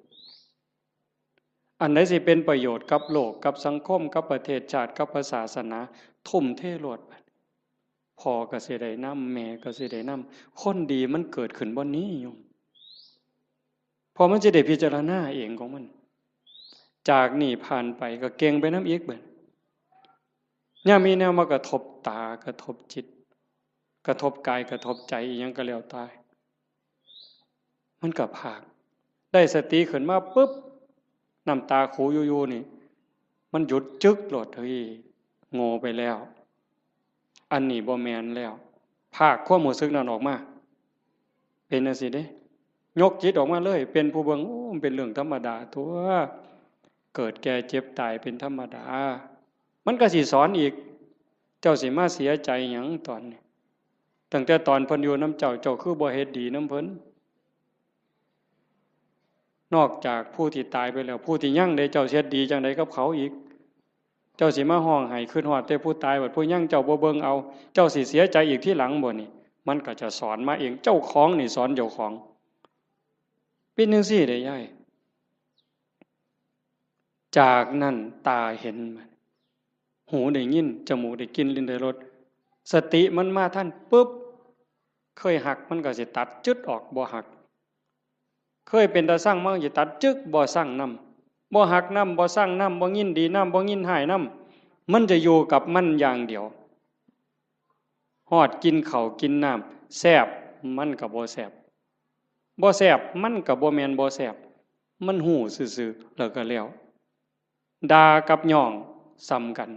อันใดสิเป็นประโยชน์กับโลก กับสังคม กับประเทศชาติ กับพระศาสนา ทุ่มเทโลด พ่อก็สิได้นำ แม่ก็สิได้นำ คนดีมันเกิดขึ้นบ่นี้โยม เพราะมันสิได้พิจารณาเองของมัน จากนี้ผ่านไปก็เก่งไปนำอีกบัด ยามมีแนวมากระทบตา กระทบจิต กระทบกาย กระทบใจ อิหยังก็แล้วแต่ มันก็พาก ได้สติขึ้นมาปุ๊บ น้ำตาขูอยู่ๆ นี่ มันหยุดจึ๊กโลด เฮ้ย โง่ไปแล้ว อันนี้บ่แม่นแล้ว พากความรู้สึกนั้นออกมา เป็นจั่งซี้เด้ ยกจิตออกมาเลย เป็นผู้เบิ่ง โอ้ มันเป็นเรื่องธรรมดาตั๊ว เกิดแก่เจ็บตายเป็นธรรมดา มันก็สิสอนอีก เจ้าสิมาเสียใจหยังตอนนี้ ตั้งแต่ตอนเพิ่นอยู่นำเจ้า เจ้าคือบ่เฮ็ดดีนำเพิ่น นอกจากผู้ที่ตายไปแล้ว ผู้ที่ยังเด้ เจ้าสิเฮ็ดดีจั่งใดกับเขาอีก เจ้าสิมาฮ้องไห้คิดฮอดแต่ผู้ตาย บัดผู้ยังเจ้าบ่เบิ่งเอา เจ้าสิเสียใจอีกทีหลังบ่นี่ มันก็จะสอนมาเอง เจ้าของนี่สอนเจ้าของ เป็นจั่งซี้เด้ยาย จากนั้นตาเห็น หูได้ยิน จมูกได้กลิ่น ลิ้นได้รส สติมันมาทันปุ๊บ เคยฮักมันก็สิตัดจึ๊ดออก บ่ฮัก เคยเป็นตาซังมันก็สิตัดจึ๊ก บ่ซังนำ บ่ฮักนำ บ่ซังนำ บ่ยินดีนำ บ่ยินร้ายนำ มันจะอยู่กับมันอย่างเดียว ฮอดกินข้าวกินน้ำ แซ่บมันก็บ่แซ่บ บ่แซ่บมันก็บ่แม่นบ่แซ่บ มันฮู้ซื่อๆ แล้วก็แล้ว ด่ากับย้องส่ำกัน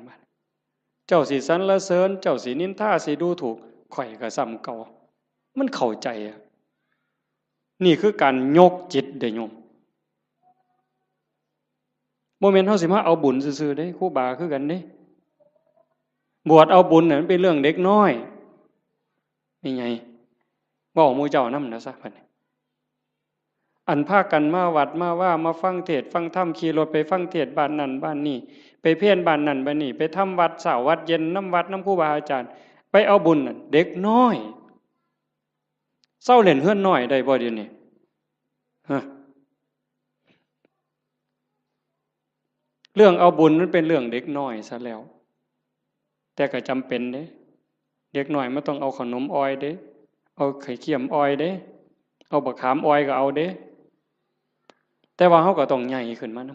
เจ้าสิสรรเสริญ เจ้าสินินทา สิดูถูก ข้อยก็ส่ำเก่า มันเข้าใจอะ นี่คือการยกจิตเด้โยม บ่แม่นเฮาสิมาเอาบุญซื่อๆ เด้ ครูบาคือกันเด้ บวชเอาบุญน่ะมันเป็นเรื่องเด็กน้อย แม่ใหญ่ เว้าหมู่เจ้านำนะซะ บัดนี้ อันพากันมาวัดมาวา มาฟังเทศน์ฟังธรรม ขี่รถไปฟังเทศน์บ้านนั่นบ้านนี่ ไปเพลบ้านนั่นบ้านนี่ ไปทำวัดเช้าวัดเย็นนำวัดนำครูบาอาจารย์ ไปเอาบุญน่ะ เด็กน้อย เซาเล่นเฮือนน้อยได้บ่เดี๋ยวนี้ ฮะ เรื่องเอาบุญมันเป็นเรื่องเด็กน้อยซะแล้ว แต่ก็จำเป็นเด้ เด็กน้อยมันต้องเอาขนมอ่อยเด้ เอาไข่เค็มอ่อยเด้ เอาบักขามอ่อยก็เอาเด้ แต่ว่าเฮาก็ต้องใหญ่ขึ้นมาน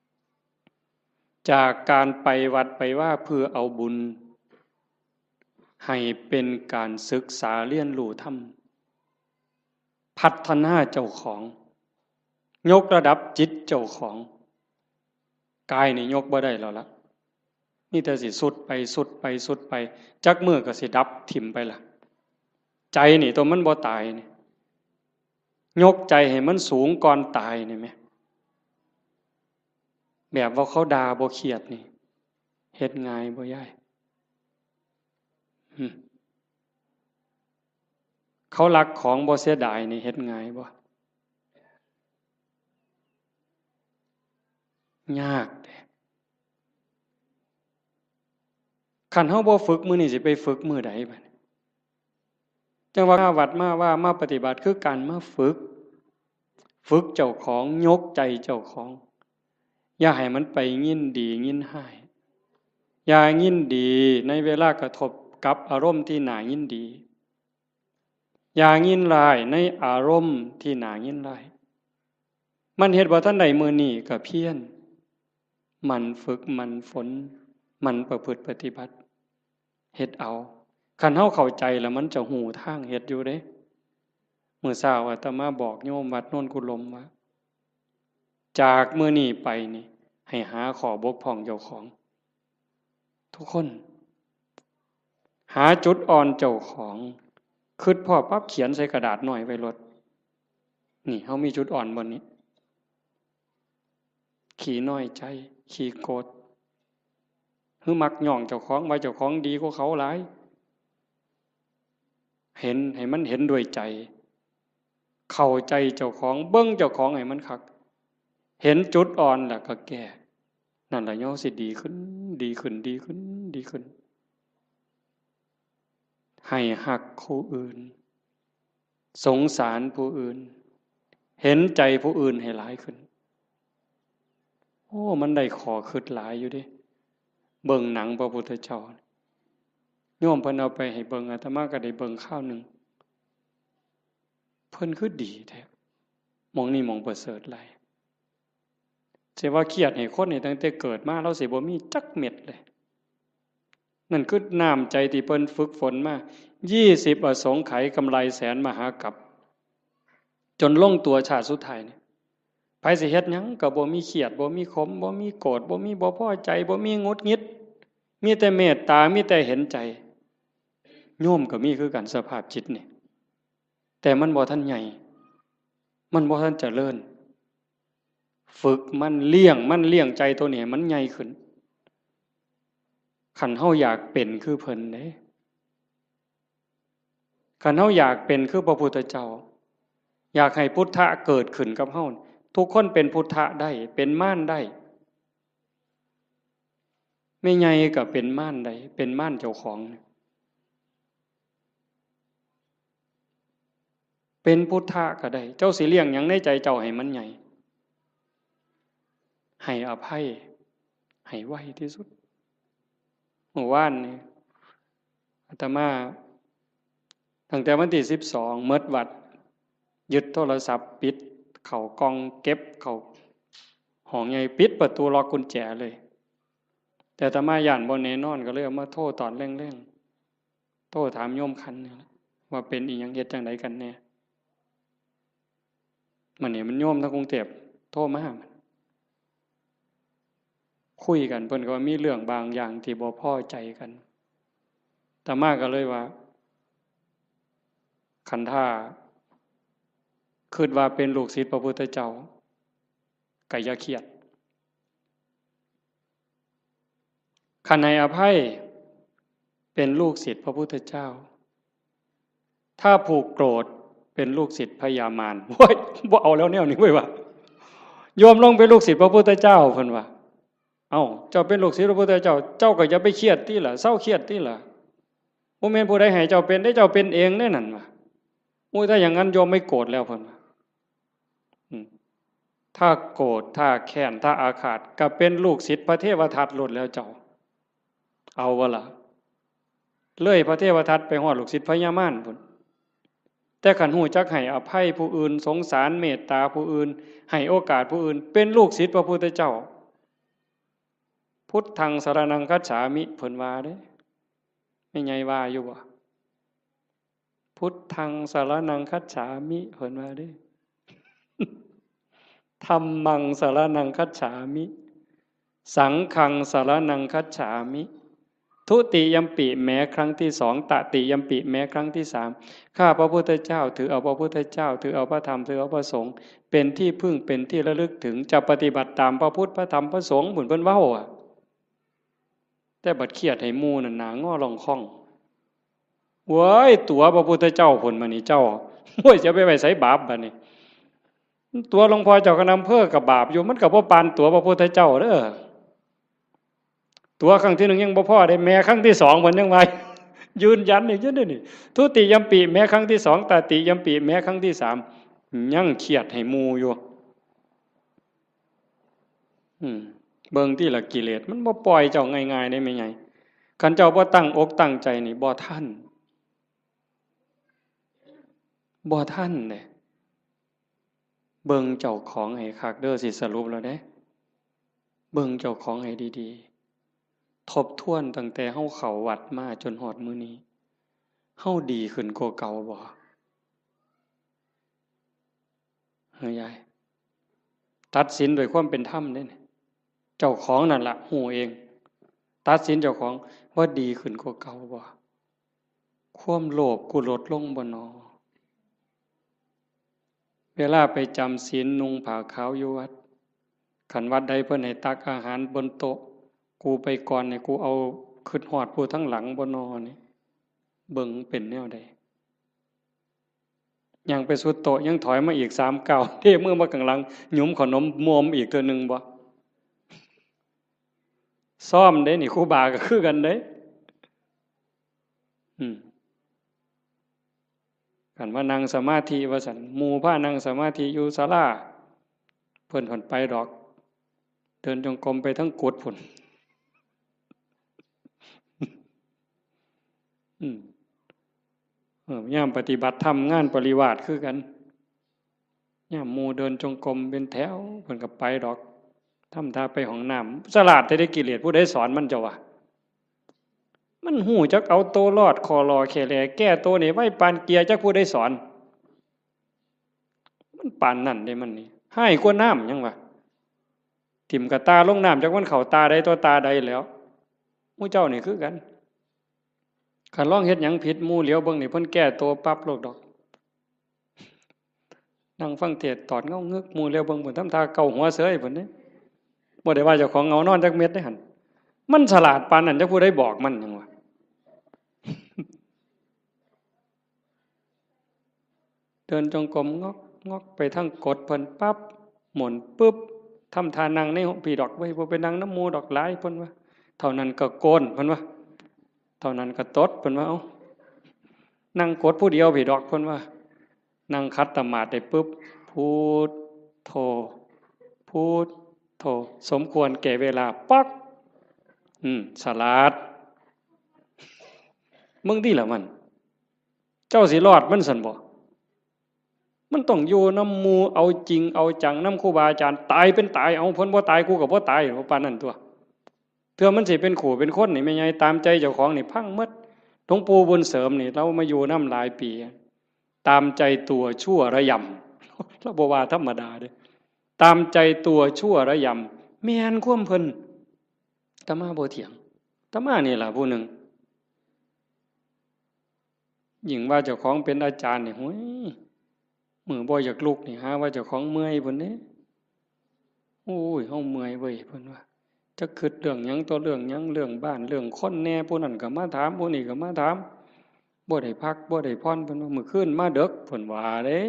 ำ จากการไปวัดไปวาเพื่อเอาบุญ ให้เป็นการศึกษาเรียนรู้ธรรม พัฒนาเจ้าของ ยกระดับจิตเจ้าของ กายนี่ยกบ่ได้แล้วละ มีแต่สิทรุดไปทรุดไปทรุดไป จักมื้อก็สิดับถิ่มไปละ ใจนี่ตัวมันบ่ตายนี่ ยกใจให้มันสูงก่อนตายนี่แหม แบบว่าเขาด่าบ่เครียดนี่ เฮ็ดง่ายบ่ยาย อืม เขาลักของบ่เสียดายนี่เฮ็ดง่ายบ่ ยากเด้ คันเฮาบ่ฝึกมื้อนี้สิไปฝึกมื้อใดบัดนี้ จั่งว่ามาวัดมาว่ามาปฏิบัติคือการมาฝึก ฝึกเจ้าของ ยกใจเจ้าของ อย่าให้มันไปยินดียินร้าย อย่ายินดีในเวลากระทบกับอารมณ์ที่น่ายินดี อย่ายินร้ายในอารมณ์ที่น่ายินร้าย มันเฮ็ดบ่ทันได้มื้อนี้ก็เพียร หมั่นฝึก หมั่นฝน หมั่นประพฤติปฏิบัติ เฮ็ดเอา คันเฮาเข้าใจแล้วมันจะฮู้ทางเฮ็ดอยู่เด้ มื้อเช้าอาตมาบอกโยมวัดโนนกุลมว่า จากมื้อนี้ไปนี่ ให้หาข้อบกพร่องเจ้าของ ทุกคน หาจุดอ่อนเจ้าของ คิดพ้อปั๊บเขียนใส่กระดาษน้อยไว้โลด นี่ เฮามีจุดอ่อนบ่นี้ ขี้น้อยใจ ขี้โกรธ หรือมักย้องเจ้าของว่าเจ้าของดีกว่าเขาหลาย เห็น ให้มันเห็นด้วยใจ เข้าใจเจ้าของ เบิ่งเจ้าของให้มันคัก เห็นจุดอ่อนแล้วก็แก้ นั่นล่ะเฮาสิดีขึ้น ดีขึ้น ดีขึ้น ดีขึ้น ให้ฮักผู้อื่น สงสารผู้อื่น เห็นใจผู้อื่นให้หลายขึ้น โอ้ มันได้ข้อคิดหลายอยู่เด้ เบิ่งหนังพระพุทธเจ้า โยมเพิ่นเอาไปให้เบิ่ง อาตมาก็ได้เบิ่งคราวหนึ่ง เพิ่นคือดีแท้ หม่องนี้หม่องประเสริฐหลาย สิว่าเครียดให้คนนี่ตั้งแต่เกิดมา ลาวสิบ่มีจักเม็ดเลย นั่นคือน้ำใจที่เพิ่นฝึกฝนมา ยี่สิบอสงไขยกำไรแสนมหากัป จนลงตัวชาติสุดท้ายนี่ ไผสิเฮ็ดหยังก็บ่มีเครียด บ่มีขม บ่มีโกรธ บ่มีบ่พอใจ บ่มีหงุดหงิด มีแต่เมตตา มีแต่เห็นใจ โยมก็มีคือกันสภาพจิตนี่ แต่มันบ่ทันใหญ่ มันบ่ทันเจริญ ฝึกมัน เลี้ยงมัน เลี้ยงใจตัวนี้ให้มันใหญ่ขึ้น คันเฮาอยากเป็นคือเพิ่นเด้ คันเฮาอยากเป็นคือพระพุทธเจ้า อยากให้พุทธะเกิดขึ้นกับเฮา ทุกคนเป็นพุทธะได้ เป็นมารได้ แม่ใหญ่ก็เป็นมารได้ เป็นมารเจ้าของ เป็นพุทธะก็ได้ เจ้าสิเลี้ยงหยังในใจเจ้าให้มันใหญ่ ให้อภัย ให้ไวที่สุด เมื่อวานนี่ อาตมา ตั้งแต่วันที่สิบสอง หมดวัด ยึดโทรศัพท์ ปิดเข้ากล่อง เก็บเข้าห้องใหญ่ ปิดประตู ล็อกกุญแจเลย แต่อาตมาย้านบ่แน่นอน ก็เลยเอามาโทรตอนแลงๆ โทรถามโยมขันนี่ล่ะ ว่าเป็นอีหยัง เฮ็ดจั่งใดกันแน่ มันนี่มันโยมทางกรุงเทพฯ โทรมา คุยกัน เพิ่นก็ว่ามีเรื่องบางอย่างที่บ่พอใจกัน อาตมาก็เลยว่า คันถ้าคิดว่าเป็นลูกศิษย์พระพุทธเจ้า ก็อย่าเครียด คันให้อภัยเป็นลูกศิษย์พระพุทธเจ้า ถ้าผูกโกรธเป็นลูกศิษย์พญามาร โอ้ย บ่เอาแล้วแนวนี้เว้ยว่ะ โยมลงเป็นลูกศิษย์พระพุทธเจ้า เพิ่นว่า เอ้า เจ้าเป็นลูกศิษย์พระพุทธเจ้า เจ้าก็อย่าไปเครียดติล่ะ เซาเครียดติล่ะ บ่แม่นผู้ใดให้เจ้าเป็นเด้ เจ้าเป็นเองเด้นั่นว่ะ โอ้ย ถ้าอย่างนั้นโยมไม่โกรธแล้ว เพิ่นว่า อืม ถ้าโกรธ ถ้าแค้น ถ้าอาฆาต ก็เป็นลูกศิษย์พระเทวทัตโลดแล้วเจ้า เอาบ่ล่ะ เลยพระเทวทัตไปฮอดลูกศิษย์พญามารพุ้น แต่คันฮู้จักให้อภัยผู้อื่น สงสารเมตตาผู้อื่น ให้โอกาสผู้อื่น เป็นลูกศิษย์พระพุทธเจ้า พุทธังสรณังคัจฉามิ เพิ่นว่าเด้ แม่ใหญ่ว่าอยู่บ่ พุทธังสรณังคัจฉามิ เพิ่นว่าเด้ ธัมมังสรณังคัจฉามิ สังฆังสรณังคัจฉามิ ทุติยมปิ แม้ครั้งที่สอง ตติยมปิ แม้ครั้งที่สาม ข้าพระพุทธเจ้าถือเอาพระพุทธเจ้า ถือเอาพระธรรม ถือเอาพระสงฆ์ เป็นที่พึ่ง เป็นที่ระลึกถึง จะปฏิบัติตามพระพุทธ พระธรรม พระสงฆ์ บุญเพิ่นเว้าอะ แต่บัดเครียดให้หมู่นั่นหน้างอร่องค่อง เว้ย ตั๋วพระพุทธเจ้าพุ้นมานี่เจ้า โอ้ย จะไปไว้ไสบาปบัดนี้ ตั๋วหลวงพ่อเจ้าคณะอำเภอก็บาปอยู่ มันก็บ่ปานตั๋วพระพุทธเจ้าเด้อ ตั๋วครั้งที่หนึ่งยังบ่พอเด้ แม้ครั้งที่สองมันยังว่า ยืนยันอีกอยู่เด้นี่ ทุติยมปิ แม้ครั้งที่สอง ตติยมปิ แม้ครั้งที่สาม ยังเครียดให้หมู่อยู่ อืม เบิ่งติล่ะ กิเลสมันบ่ปล่อยเจ้าง่ายๆเด้แม่ใหญ่ คันเจ้าบ่ตั้งอกตั้งใจนี่ บ่ทัน บ่ทันเด้ เบิ่งเจ้าของให้คักเด้อ สิสรุปแล้วเด้ เบิ่งเจ้าของให้ดีๆ ทบทวนตั้งแต่เฮาเข้าวัดมาจนฮอดมื้อนี้ เฮาดีขึ้นกว่าเก่าบ่ เฮ้ยยาย ตัดสินด้วยความเป็นธรรมเด้ เจ้าของนั่นละฮู้เอง ตัดสินเจ้าของว่าดีขึ้นกว่าเก่าบ่ ความโลภกูลดลงบ่นอ เวลาไปจำศีลนุ่งผ้าขาวอยู่วัด คันวัดใดเพิ่นให้ตักอาหารบนโต๊ะ กูไปก่อนนี่ กูเอาคิดฮอดผู้ทั้งหลังบ่นอนี่ เบิ่งเป็นแนวใด ย่างไปสุดโต๊ะยังถอยมาอีกสามก้าว เทมือมาข้างหลัง หยุมขนมมวมอีกเทื่อหนึ่งบ่ ซ้อมเด้นี่ ครูบาก็คือกันเด้ อืม คันว่านั่งสมาธิว่าซั่น หมู่พานั่งสมาธิอยู่ศาลา เพิ่นผ่อนไปดอก เดินจงกรมไปทั้งกุฏิพุ้น อืม เออ ยามปฏิบัติธรรมงานปริวาสคือกัน ยามหมู่เดินจงกรมเป็นแถว เพิ่นก็ไปดอก ทำท่าไปห้องน้ำ ฉลาดแท้เด้ กิเลสผู้ใดสอนมันเจ้าวะ มันฮู้จักเอาตัวรอด ข้อหล่อแค่แหล่แก้ตัวนี่ไวปานเกียร์ จักผู้ใดสอน มันปานนั่นเด้มันนี่ ฮ้ายกว่าน้ำหยังวะ ถิ่มกะตาลงน้ำ จักมันเข้าตาใดต่อตาใดแล้ว หมู่เจ้านี่คือกัน คันลองเฮ็ดหยังผิด หมู่เหลียวเบิ่งนี่ เพิ่นแก้ตัวปั๊บโลดดอก นั่งฟังเทศน์ตอดเงางึก หมู่เหลียวเบิ่งพุ้น ทำท่าเกาหัวเสยพุ้นเด้ บ่ได้ว่าเจ้าของเหงานอนจักเม็ดเด้หั่น มันฉลาดปานนั้น จักผู้ใดบอกมันหยังวะ เดินจงกรมงอกงอกไปทางกุฏิเพิ่นปั๊บ หมุนปึ๊บ ทำท่านั่งในห้องพี้ดอกเว้ย บ่ไปนั่งนำหมู่ดอก หลายเพิ่นว่า เท่านั้นก็โกนเพิ่นว่า เท่านั้นก็ตดเพิ่นว่า เอ้า นั่งกุฏิผู้เดียวพี้ดอกเพิ่นว่า นั่งขัดสมาธิได้ปึ๊บ พุทโธ พุทโธ สมควรแก่เวลา ป๊อก อืม ฉลาด มึงติล่ะมัน เจ้าสิรอดมันซั่นบ่ มันต้องอยู่นำหมู่ เอาจริงเอาจังนำครูบาอาจารย์ ตายเป็นตาย เอา เพิ่นบ่ตาย กูก็บ่ตาย ว่าปานนั้นตั่ว เทื่อมันสิเป็นคู่เป็นคนนี่ แม่ใหญ่ ตามใจเจ้าของนี่พังหมด หลวงปู่บุญเสริมนี่ ลาวมาอยู่นำหลายปี ตามใจตัวชั่วระยำ ลาวบ่ว่าธรรมดาเด้ ตามใจตัวชั่วระยำ แม่นความเพิ่น อาตมาบ่เถียง อาตมานี่ล่ะผู้หนึ่ง ยิ่งว่าเจ้าของเป็นอาจารย์นี่ โอ้ย มื้อบ่อยากลุกนี่ หาว่าเจ้าของเมื่อยพุ้นเด้ โอ้ย เฮาเมื่อยเว้ย เพิ่นว่า จักคิดเรื่องหยังต่อเรื่องหยัง เรื่องบ้าน เรื่องคนแหน่ ผู้นั้นก็มาถาม ผู้นี้ก็มาถาม บ่ได้พัก บ่ได้ผ่อน เพิ่นว่า มื้อคืนมาดึก เพิ่นว่าเด้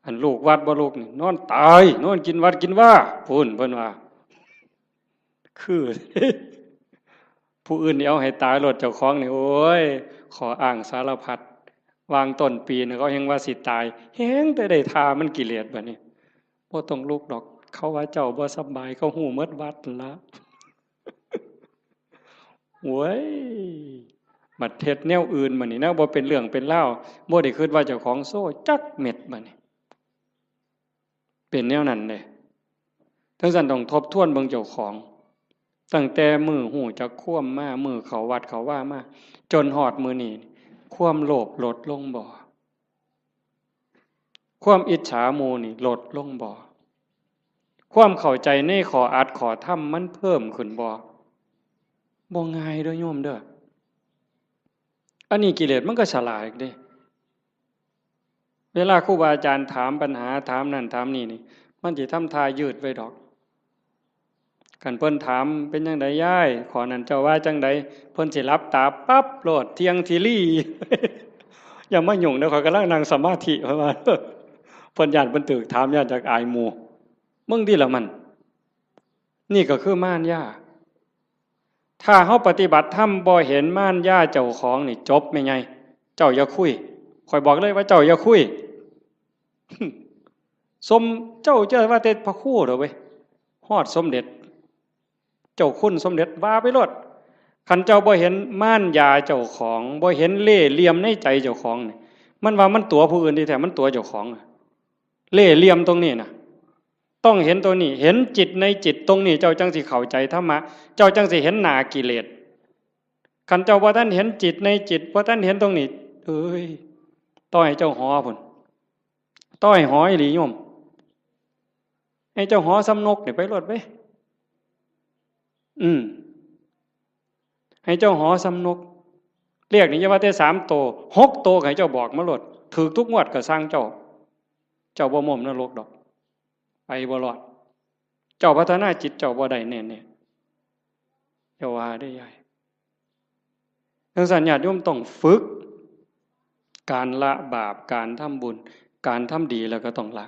อันลูกวัดบ่ลุกนี่ นอนตาย นอนกินวัดกินวา พุ้น เพิ่นว่า คือ ผู้อื่นนี่เอาให้ตายโลด เจ้าของนี่ โอ้ย ข้ออ้างสารพัด วางต้นปีนี่ เขาแฮ่งว่าสิตาย แฮ่งแต่ได้ท่ามัน กิเลสบัดนี้ บ่ต้องลุกดอก เขาว่าเจ้าบ่สำบาย เขาฮู้หมดวัดนั่นละ โว้ย บัดเฮ็ดแนวอื่นบัดนี้ แนวบ่เป็นเรื่องเป็นราว บ่ได้คิดว่าเจ้าของโซ่จักเม็ดบัดนี้ เป็นแนวนั้นเด้ จั่งซั้นต้องทบทวนเบิ่งเจ้าของ ตั้งแต่มื้อฮู้จักความมา มื้อเข้าวัดเข้าวามา จนฮอดมื้อนี้ ความโลภลดลงบ่ ความอิจฉาหมู่นี่ลดลงบ่ ความเข้าใจในข้ออัดข้อธรรมมันเพิ่มขึ้นบ่ บ่ง่ายเด้อโยมเด้อ อันนี้กิเลสมันก็ฉลาดเด้ เวลาครูบาอาจารย์ถามปัญหา ถามนั่นถามนี่นี่ มันสิทำท่ายืดไว้ดอก คันเพิ่นถามเป็นจั่งใดยาย ข้อนั้นเจ้าว่าจั่งใด เพิ่นสิหลับตาปั๊บโลด เที่ยงทีรี อย่ามายุ่งเด้อ ข้อยกำลังนั่งสมาธิ เพิ่นว่า เพิ่นย้านเพิ่นถูกถาม ย้านจักอายหมู่ มึงติล่ะมัน นี่ก็คือมารยา ถ้าเฮาปฏิบัติธรรมบ่เห็นมารยาเจ้าของนี่จบแม่ใหญ่ เจ้าอย่าคุย ข้อยบอกเลยว่าเจ้าอย่าคุย สมเจ้าจะว่าแต่พระครูเด้อเว้ย ฮอดสมเด็จ เจ้าคุณสมเด็จว่าไปโลด คันเจ้าบ่เห็นมารยาเจ้าของ บ่เห็นเล่ห์เหลี่ยมในใจเจ้าของนี่ มันว่ามันตั๋วผู้อื่นที่แท้มันตั๋วเจ้าของ เล่ห์เหลี่ยมตรงนี้นะ ต้องเห็นตัวนี้ เห็นจิตในจิตตรงนี้ เจ้าจั่งสิเข้าใจธรรมะ เจ้าจั่งสิเห็นหน้ากิเลส คันเจ้าบ่ทันเห็นจิตในจิต บ่ทันเห็นตรงนี้ เอ้ย ต่อให้เจ้าหอพุ้น ต่อให้หออีหลีโยม ให้เจ้าหอส่ำนกนี่ไปโลดเว้ย อืม ให้เจ้าหอส่ำนก เลขนี่อย่าว่าแต่สามโต หกโตก็ให้เจ้าบอกมาโลด ถูกทุกงวดก็ซ่างเจ้า เจ้าบ่ม้มนรกดอก ไปบ่รอด เจ้าพัฒนาจิตเจ้าบ่ได้แน่ๆ อย่าว่าเด้อยาย จั่งซั้นญาติโยมต้องฝึก การละบาป การทำบุญ การทำดีแล้วก็ต้องละ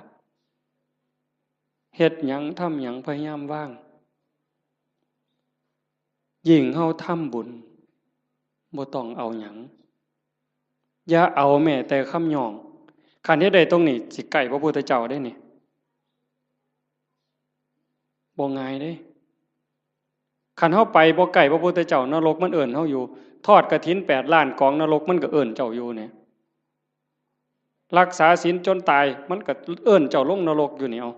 เฮ็ดหยังทำหยังพยายามวาง ยิ่งเฮาทำบุญ บ่ต้องเอาหยัง อย่าเอาแม้แต่คำย่อง คันเฮ็ดได้ตรงนี้ สิใกล้พระพุทธเจ้าเด้นี่ บ่ง่ายเด้ คันเฮาไปบ่ใกล้พระพุทธเจ้า นรกมันเอิ้นเฮาอยู่ ทอดกฐินแปดล้านกอง นรกมันก็เอิ้นเจ้าอยู่เนี่ย รักษาศีลจนตาย มันก็เอิ้นเจ้าลงนรกอยู่นี่ เอา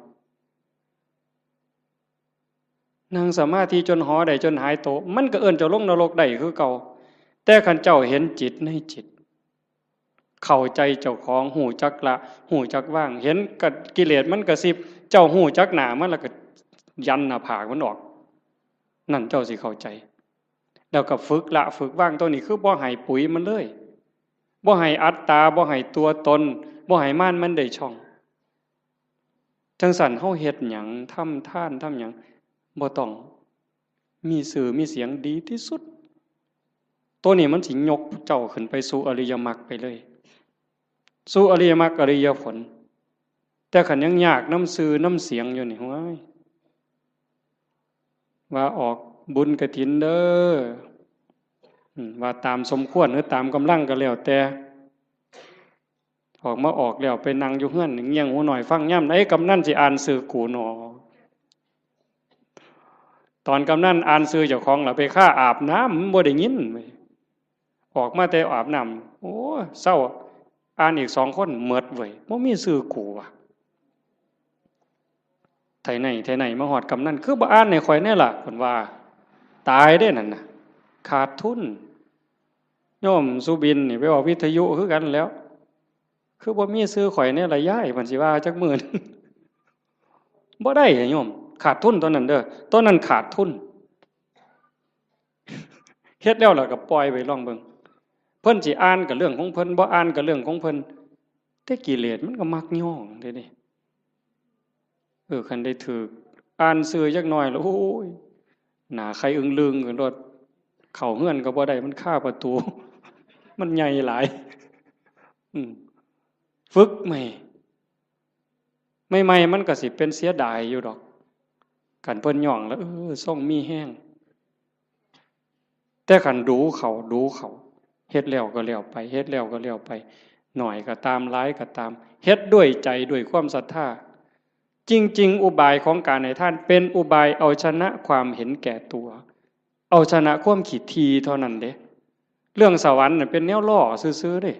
นั่งสมาธิจนหอได้ จนหายโต มันก็เอิ้นเจ้าลงนรกได้คือเก่า แต่คันเจ้าเห็นจิตในจิต เข้าใจเจ้าของ ฮู้จักละ ฮู้จักวาง เห็นกะ กิเลสมันกระซิบ เจ้าฮู้จักหน้ามันแล้วก็ยันหน้าผากมันออก นั่นเจ้าสิเข้าใจ แล้วก็ฝึกละฝึกวาง ตัวนี้คือบ่ให้ปุ๋ยมันเลย บ่ให้อัตตา บ่ให้ตัวตน บ่ให้มารมันได้ช่อง จั่งซั้นเฮาเฮ็ดหยัง ทำทาน ทำหยัง บ่ต้องมีชื่อมีเสียง ดีที่สุด ตัวนี้มันสิยกเจ้าขึ้นไปสู่อริยมรรคไปเลย สู่อริยมรรคอริยผล แต่คันยังยากนำชื่อนำเสียงอยู่นี่ โอ้ย ว่าออกบุญกฐินเด้อ อืม ว่าตามสมควรหรือตามกำลังก็แล้วแต่ ออกมาออกแล้วไปนั่งอยู่เฮือนเงี่ยงหูหน่อยฟัง ยามใดกำนันสิอ่านชื่อกูหนอ ตอนกำนันอ่านชื่อเจ้าของล่ะ ไปคาอาบน้ำ มันบ่ได้ยินเว้ย ออกมาแต่อาบน้ำ โอ้ เซา อ่านอีกสองคน หมดเว้ย บ่มีชื่อกูว่ะ ไทไหนไทไหน มาฮอดกำนัน คือบ่อ่านให้ข้อยแน่ล่ะ เพิ่นว่า ตายเด้นั่นน่ะ ขาดทุน โยมสุบินนี่ไปออกวิทยุคือกันแล้ว คือบ่มีชื่อข้อยแน่ล่ะยาย เพิ่นสิว่าจักมื้อ บ่ได้โยม ขาดทุนตัวนั้นเด้อ ตัวนั้นขาดทุน เฮ็ดแล้วล่ะก็ปล่อยไปลองเบิ่ง เพิ่นสิอ่านก็เรื่องของเพิ่น บ่อ่านก็เรื่องของเพิ่น แต่กิเลสมันก็มักย่องเด้นี่ เออ คันได้ถืกอ่านชื่อจักหน่อยแล้ว โอ้ย หน้าไข่อึ้งลึงกันโลด เข้าเฮือนก็บ่ได้ มันคาประตู มันใหญ่หลาย อืม ฝึกใหม่ ใหม่ๆ มันก็สิเป็นเสียดายอยู่ดอก คันเพิ่นย่องแล้ว เออ ทรงมีแฮง แต่คันดูเขา ดูเขา เฮ็ดแล้วก็แล้วไป เฮ็ดแล้วก็แล้วไป น้อยก็ตาม หลายก็ตาม เฮ็ดด้วยใจ ด้วยความศรัทธา จริงๆ อุบายของการให้ทานเป็นอุบายเอาชนะความเห็นแก่ตัว เอาชนะความขี้ถี่เท่านั้นเด้ เรื่องสวรรค์น่ะเป็นแนวล่อซื่อๆ เด้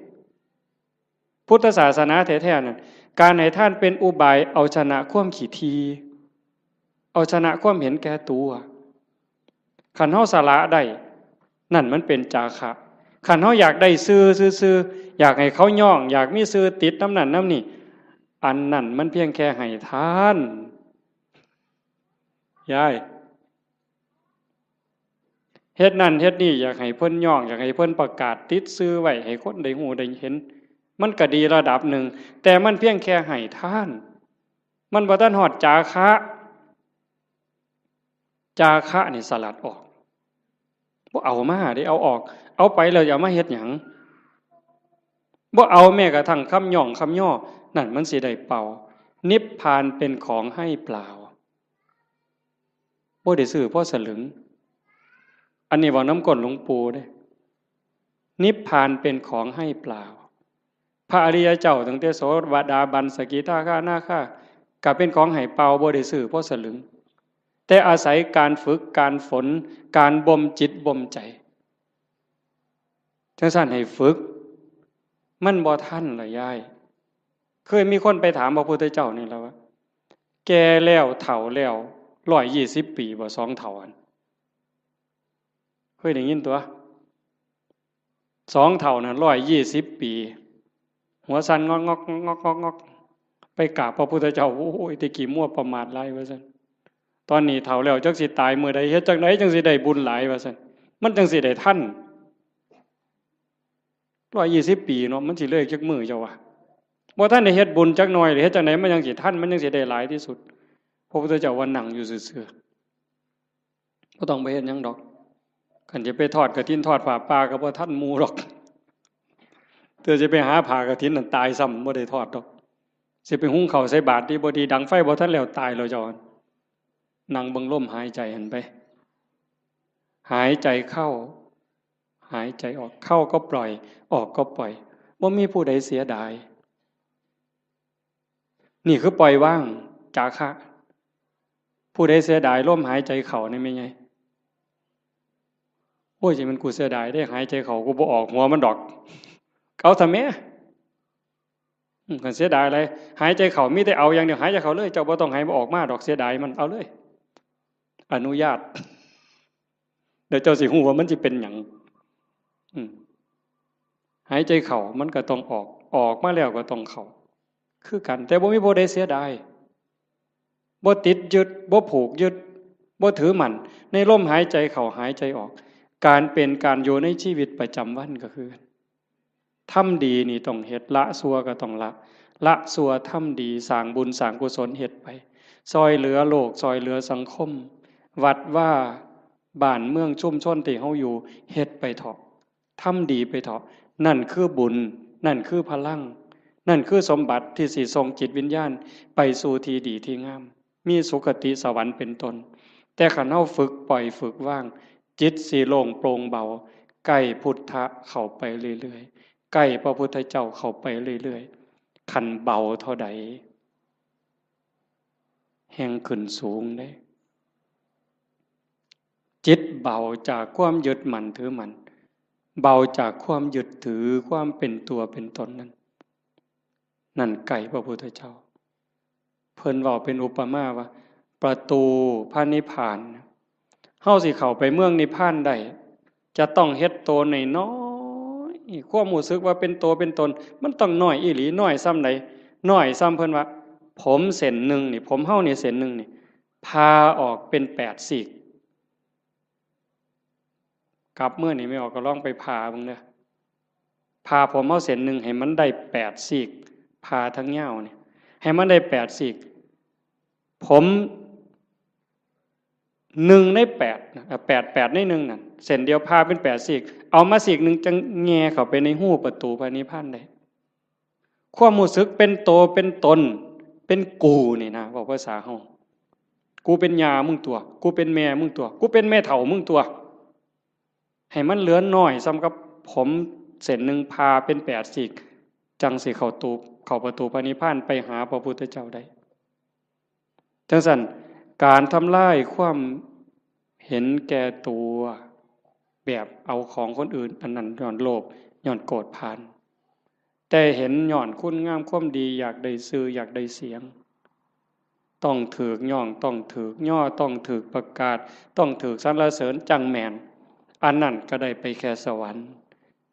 พุทธศาสนาแท้ๆ นั่น การให้ทานเป็นอุบายเอาชนะความขี้ถี่ เอาชนะความเห็นแก่ตัว คันเฮาสละได้ นั่นมันเป็นจาคะ คันเฮาอยากได้ชื่อซื่อๆ อยากให้เขาย้อง อยากมีชื่อติดนำนั่นนำนี่ อันนั้นมันเพียงแค่ให้ทาน ยาย เฮ็ดนั่นเฮ็ดนี่ อยากให้เพิ่นย้อง อยากให้เพิ่นประกาศติดชื่อไว้ ให้คนได้ฮู้ได้เห็น มันก็ดีระดับหนึ่ง แต่มันเพียงแค่ให้ทาน มันบ่ทันฮอดจาคะ จาคะนี่สลัดออก บ่เอามาเด้ เอาออก เอาไปแล้วอย่ามาเฮ็ดหยัง บ่เอาแม้กระทั่งคำย้องคำย่อ นั่นมันสิได้เป่า นิพพานเป็นของให้เปล่า บ่ได้ซื้อพอสลึง อันนี้เว้านำก้นหลวงปู่เด้ นิพพานเป็นของให้เปล่า พระอริยเจ้าตั้งแต่โสดาบัน สกิทาคานาคา ก็เป็นของให้เปล่า บ่ได้ซื้อพอสลึง แต่อาศัยการฝึก การฝน การบ่มจิตบ่มใจ จั่งซั้นให้ฝึก มันบ่ทันล่ะยาย เคยมีคนไปถามพระพุทธเจ้านี่ล่ะว่า แก่แล้วเฒ่าแล้ว ร้อยยี่สิบปีบ่ สองเฒ่าหั่น เคยได้ยินตั๊ว สองเฒ่านั่น ร้อยยี่สิบปี หัวสั่นงอกๆ งอกๆ งอกๆ ไปกราบพระพุทธเจ้า โอ้ย แต่กี้มัวประมาทหลายว่าซั่น ตอนนี้เฒ่าแล้วจักสิตายมื้อใด เฮ็ดจั่งใดจั่งสิได้บุญหลายว่าซั่น มันจั่งสิได้ทัน ร้อยยี่สิบปีเนาะ มันสิเลยจักมื้อเจ้าว่า บ่ทันได้เฮ็ดบุญจักหน่อยเลย เฮ็ดจั่งใดมันจั่งสิทัน มันจั่งสิได้หลายที่สุด พระพุทธเจ้าว่านั่งอยู่ซื่อๆ บ่ต้องไปเฮ็ดหยังดอก คันจะไปทอดกฐินทอดผ้าป่าก็บ่ทันหมู่ดอก เทื่อสิไปหาผ้ากฐินนั่นตายซ้ำ บ่ได้ทอดดอก สิไปหุงข้าวใส่บาตรดีบ่ดี ดังไฟบ่ทันแล้ว ตายแล้วเจ้า นั่งเบิ่งลมหายใจหั่นไป หายใจเข้า หายใจออก เข้าก็ปล่อย ออกก็ปล่อย บ่มีผู้ใดเสียดาย นี่คือปล่อยวาง จาคะ ผู้ใดเสียดายลมหายใจเข้านี่แม่นไง โอ้ย จะมันกูเสียดายเด้ หายใจเข้ากูบ่ออกหัวมันดอก เอาซะแม่ อืม คันเสียดายอะไร หายใจเข้ามีแต่เอาอย่างเดียว หายใจเข้าเลย เจ้าบ่ต้องให้มันออกมาดอก เสียดายมัน เอาเลย อนุญาต เดี๋ยวเจ้าสิฮู้ว่ามันสิเป็นหยัง อืม หายใจเข้ามันก็ต้องออก ออกมาแล้วก็ต้องเข้า คือกัน แต่บ่มีผู้ใดเสียดาย บ่ติดยึด บ่ผูกยึด บ่ถือมั่น ในลมหายใจเข้าหายใจออก การเป็นการอยู่ในชีวิตประจำวันก็คือ ทำดีนี่ต้องเฮ็ด ละชั่วก็ต้องละ ละชั่วทำดี สร้างบุญสร้างกุศลเฮ็ดไป ซ่อยเหลือโลก ซ่อยเหลือสังคม วัดวา บ้านเมืองชุมชนที่เฮาอยู่ เฮ็ดไปเถาะ ทำดีไปเถาะ นั่นคือบุญ นั่นคือพลัง นั่นคือสมบัติที่สิส่งจิตวิญญาณไปสู่ที่ดีที่งาม มีสุคติสวรรค์เป็นต้น แต่คันเฮาฝึกปล่อยฝึกวาง จิตสิโล่งโปร่งเบา ใกล้พุทธะเข้าไปเรื่อยๆ ใกล้พระพุทธเจ้าเข้าไปเรื่อยๆ คันเบาเท่าใด แฮ่งขึ้นสูงเด้ จิตเบาจากความยึดมั่นถือมั่น เบาจากความยึดถือความเป็นตัวเป็นตนนั้น นั่นใกล้พระพุทธเจ้า เพิ่นเว้าเป็นอุปมาว่า ประตูพระนิพพาน เฮาสิเข้าไปเมืองนิพพานได้ จะต้องเฮ็ดโตน้อยๆ ความรู้สึกว่าเป็นโตเป็นตน มันต้องน้อยอีหลี น้อยส่ำใด น้อยส่ำเพิ่นว่า ผมเส้นหนึ่งนี่ ผมเฮานี่เส้นหนึ่งนี่ ผ่าออกเป็นแปดซีก กลับมื้อนี่แม่ออกก็ลองไปผ่าเบิ่งเด้อ ผ่าผมเฮาเส้นหนึ่งให้มันได้แปดซีก ผ่าทั้งยาวนี่ ให้มันได้แปดซีก ผม หนึ่งในแปดนะ แปด แปดในหนึ่งนั่น เส้นเดียวผ่าเป็นแปดซีก เอามาซีกหนึ่งจั่งแหย่เข้าไปในฮูประตูพระนิพพานได้ ความรู้สึกเป็นโตเป็นตน เป็นกูนี่นะ เว้าภาษาเฮา กูเป็นย่ามึงตั๊ว กูเป็นแม่มึงตั๊ว กูเป็นแม่เฒ่ามึงตั๊ว ให้มันเหลือน้อยส่ำกับผมเส้นหนึ่งผ่าเป็นแปดซีก จั่งสิเข้าตู เข้าประตูพระนิพพานไปหาพระพุทธเจ้าได้ จั่งซั้น การทำลายความเห็นแก่ตัว แบบเอาของคนอื่น อันนั้นย้อนโลภ ย้อนโกรธผ่าน แต่เห็นย้อนคุณงามความดี อยากได้ชื่อ อยากได้เสียง ต้องถืกย่อง ต้องถืกย่อ ต้องถืกประกาศ ต้องถืกสรรเสริญจั่งแม่น อันนั้นก็ได้ไปแค่สวรรค์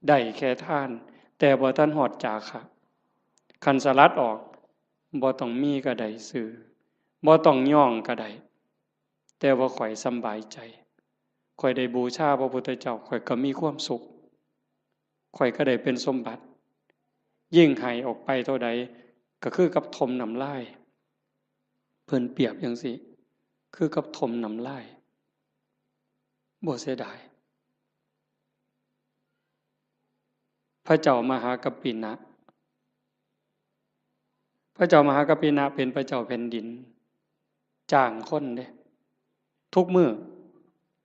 ได้แค่ทาน แต่บ่ทันฮอดจาคะ คันสลัดออก บ่ต้องมีก็ได้ซื่อ บ่ต้องย่องก็ได้ แต่ว่าข้อยสำบายใจ ข้อยได้บูชาพระพุทธเจ้า ข้อยก็มีความสุข ข้อยก็ได้เป็นสมบัติ ยิ่งให้ออกไปเท่าใด ก็คือกับถมน้ำลาย เพิ่นเปรียบจั่งซี้ คือกับถมน้ำลาย บ่เสียดาย พระเจ้ามหากัปปินะ พระเจ้ามหากัปปินะเป็นพระเจ้าแผ่นดิน จ้างคนเด้ ทุกมื้อ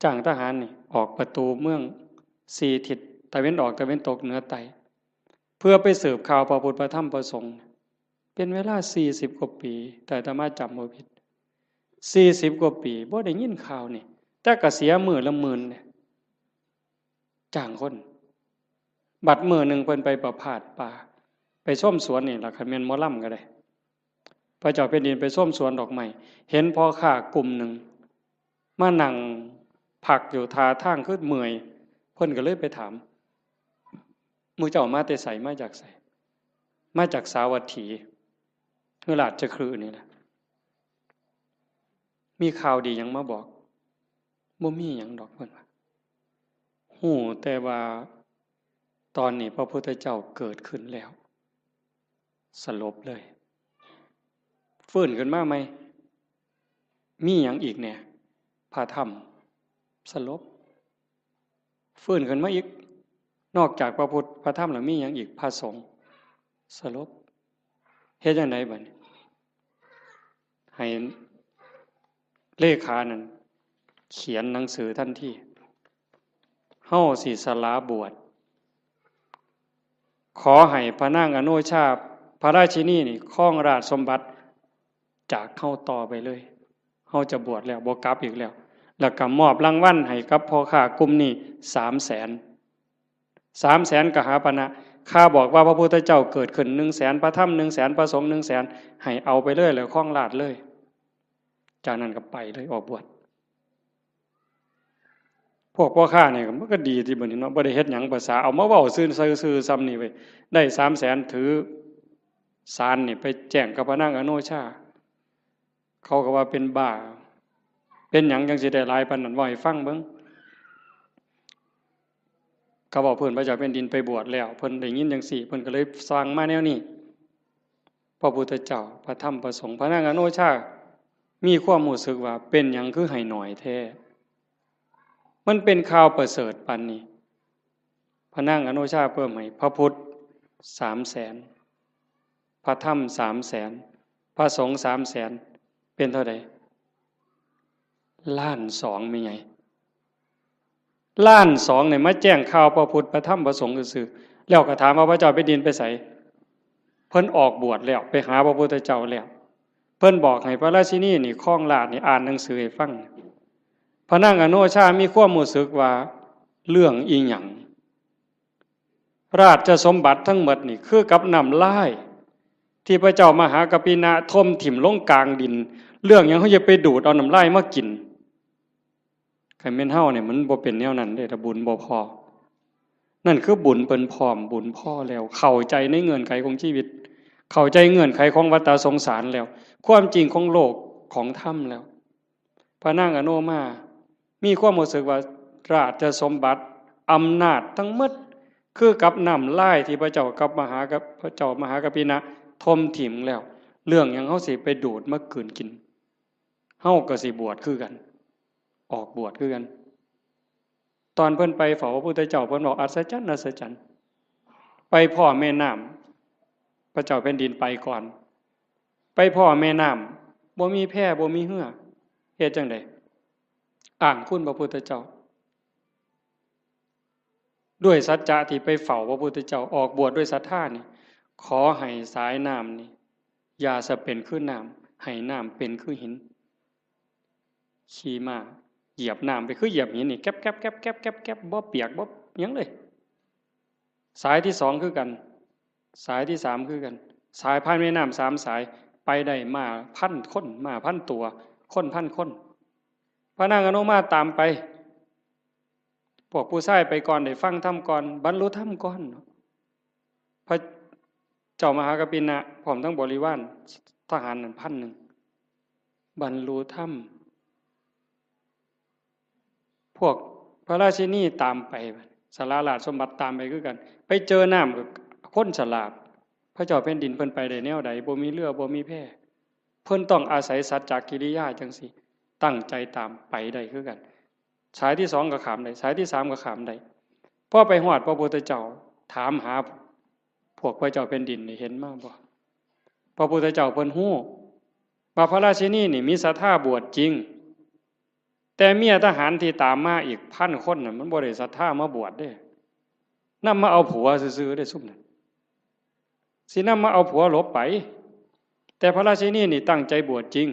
จ้างทหารนี่ ออกประตูเมืองสี่ทิศ ตะเว็นออก ตะเว็นตก เหนือ ใต้ เพื่อไปสืบข่าวพระพุทธ พระธรรม พระสงฆ์ เป็นเวลาสี่สิบกว่าปี ถ้าอาตมาจำบ่ผิด สี่สิบกว่าปี บ่ได้ยินข่าวนี่ แต่ก็เสียมื้อละหมื่นเด้ จ้างคน บัดมื้อหนึ่งเพิ่นไปประพาสป่า ไปชมสวนนี่ล่ะ คันแม่นหมอลำก็ได้ พระเจ้าแผ่นดินไปชมสวนดอกไม้ เห็นพ่อค้ากลุ่มหนึ่ง มานั่งพักอยู่ท่าทางคือเมื่อย เพิ่นก็เลยไปถาม หมู่เจ้ามาแต่ไส มาจากไส มาจากสาวัตถี คือราชคฤห์นี่แหละ มีข่าวดีหยังมาบอก บ่มีหยังดอก เพิ่นว่า ฮู้แต่ว่าตอนนี้พระพุทธเจ้าเกิดขึ้นแล้ว สลบเลย ฟื้นขึ้นมาใหม่ มีหยังอีกแหน่ พระธรรม สลบ ฟื้นขึ้นมาอีก นอกจากพระพุทธ พระธรรมแล้วมีหยังอีก พระสงฆ์ สลบ เฮ็ดจั่งใดบัดนี้ ให้เลขานั่นเขียนหนังสือทันที เฮาสิสละบวช ขอให้พระนางอโนชา พระราชินีนี่ครองราชสมบัติจากเฮาต่อไปเลย เฮาจะบวชแล้ว บ่กลับอีกแล้ว แล้วก็มอบรางวัลให้กับพ่อค้ากลุ่มนี้สามแสน สามแสนกหาปณะ ข้าบอกว่าพระพุทธเจ้าเกิดขึ้นหนึ่งแสน พระธรรมหนึ่งแสน พระสงฆ์หนึ่งแสน ให้เอาไปเลย แล้วครองราชย์เลย จากนั้นก็ไปเลย ออกบวช พวกพ่อค้าเนี่ยมันก็ดีที่บัดนี้เนาะ บ่ได้เฮ็ดหยัง ภาษาเอามาเว้าซื่อๆ ซื่อๆ ซ่ำนี่เว้ย ได้สามแสน ถือสารนี่ไปแจ้งกับพระนางอโนชา เขาก็ว่าเป็นบ้า เป็นหยังจั่งสิได้หลายปานนั้น เว้าให้ฟังเบิ่ง เขาบอกเพิ่นพระเจ้าแผ่นดินไปบวชแล้ว เพิ่นได้ยินจั่งซี้ เพิ่นก็เลยสั่งมาแนวนี้ พระพุทธเจ้า พระธรรม พระสงฆ์ พระนางอโนชา มีความรู้สึกว่าเป็นหยังคือให้น้อยแท้ มันเป็นข่าวประเสริฐปานนี้ พระนางอโนชาเพิ่มให้พระพุทธสามแสน พระธรรมสามแสน พระสงฆ์สามแสน เป็นเท่าใด ล้านสอง แม่ใหญ่ ล้านสองเนี่ยมาแจ้งข่าวพระพุทธ พระธรรม พระสงฆ์ซื่อๆ แล้วก็ถามว่าพระเจ้าแผ่นดินไปไส เพิ่นออกบวชแล้ว ไปหาพระพุทธเจ้าแล้ว เพิ่นบอกให้พระราชินีนี่ครองราชย์นี่ อ่านหนังสือให้ฟัง พระนางอโนชามีความรู้สึกว่าเรื่องอีหยัง ราชสมบัติทั้งหมดนี่คือกับน้ำลาย ที่พระเจ้ามหากัปปินะถมถิ่มลงกลางดิน เรื่องหยังเฮาจะไปดูดเอาน้ำลายมากิน คันแม่นเฮาเนี่ยมันบ่เป็นแนวนั้นเด้ ถ้าบุญบ่พอ นั่นคือบุญเพิ่นพร้อม บุญพอแล้ว เข้าใจในเงื่อนไขของชีวิต เข้าใจเงื่อนไขของวัฏสงสารแล้ว ความจริงของโลกของธรรมแล้ว พระนางอโนมา มีความรู้สึกว่าราชสมบัติ อำนาจทั้งหมด คือกับน้ำลายที่พระเจ้ากับมหากับ พระเจ้ามหากัปปินะถมถิ่มแล้ว เรื่องหยังเฮาสิไปดูดมากืนกิน เฮาก็สิบวชคือกัน ออกบวชคือกัน ตอนเพิ่นไปเฝ้าพระพุทธเจ้า เพิ่นบอกอัศจรรย์ อัศจรรย์ ไปพ้อแม่น้ำ พระเจ้าแผ่นดินไปก่อน ไปพ้อแม่น้ำ บ่มีแพ บ่มีเฮือ เฮ็ดจั่งใด อ้างคุณพระพุทธเจ้า ด้วยสัจจะที่ไปเฝ้าพระพุทธเจ้า ออกบวชด้วยศรัทธานี่ ขอให้สายน้ำนี่ อย่าสะเป็นคือน้ำ ให้น้ำเป็นคือหิน ขี่ม้าเหยียบน้ำไปคือเหยียบหินนี่ แก๊บแก๊บแก๊บแก๊บแก๊บแก๊บ บ่เปียกบ่หยังเลย สายที่สองคือกัน สายที่สามคือกัน สายผ่านแม่น้ำสามสาย ไปได้ม้าพันคน ม้าพันตัว คนพันคน พระนางอนุมาตามไป พวกผู้ชายไปก่อน ได้ฟังธรรมก่อน บรรลุธรรมก่อน พระเจ้ามหากัปปินะ พร้อมทั้งบริวารทหารนั่นพันหนึ่ง บรรลุธรรม พวกพระราชินีตามไป สละราชสมบัติตามไปคือกัน ไปเจอน้ำก็คนสลาด พระเจ้าแผ่นดินเพิ่นไปได้แนวใด บ่มีเรือ บ่มีแพ เพิ่นต้องอาศัยสัจจกิริยาจั่งซี้ ตั้งใจตามไปได้คือกัน สายที่สองก็ข้ามได้ สายที่สามก็ข้ามได้ พอไปฮอดพระพุทธเจ้า ถามหาพวกพระเจ้าแผ่นดินนี่ เห็นมาบ่ พระพุทธเจ้าเพิ่นฮู้ว่าพระราชินีนี่มีศรัทธาบวชจริง แต่เมียทหารที่ตามมาอีกพันคนน่ะ มันบ่ได้ศรัทธามาบวชเด้ นำมาเอาผัวซื่อๆเด้ ซุมนั้น สินำมาเอาผัวหลบไป แต่พระราชินีนี่ตั้งใจบวชจริง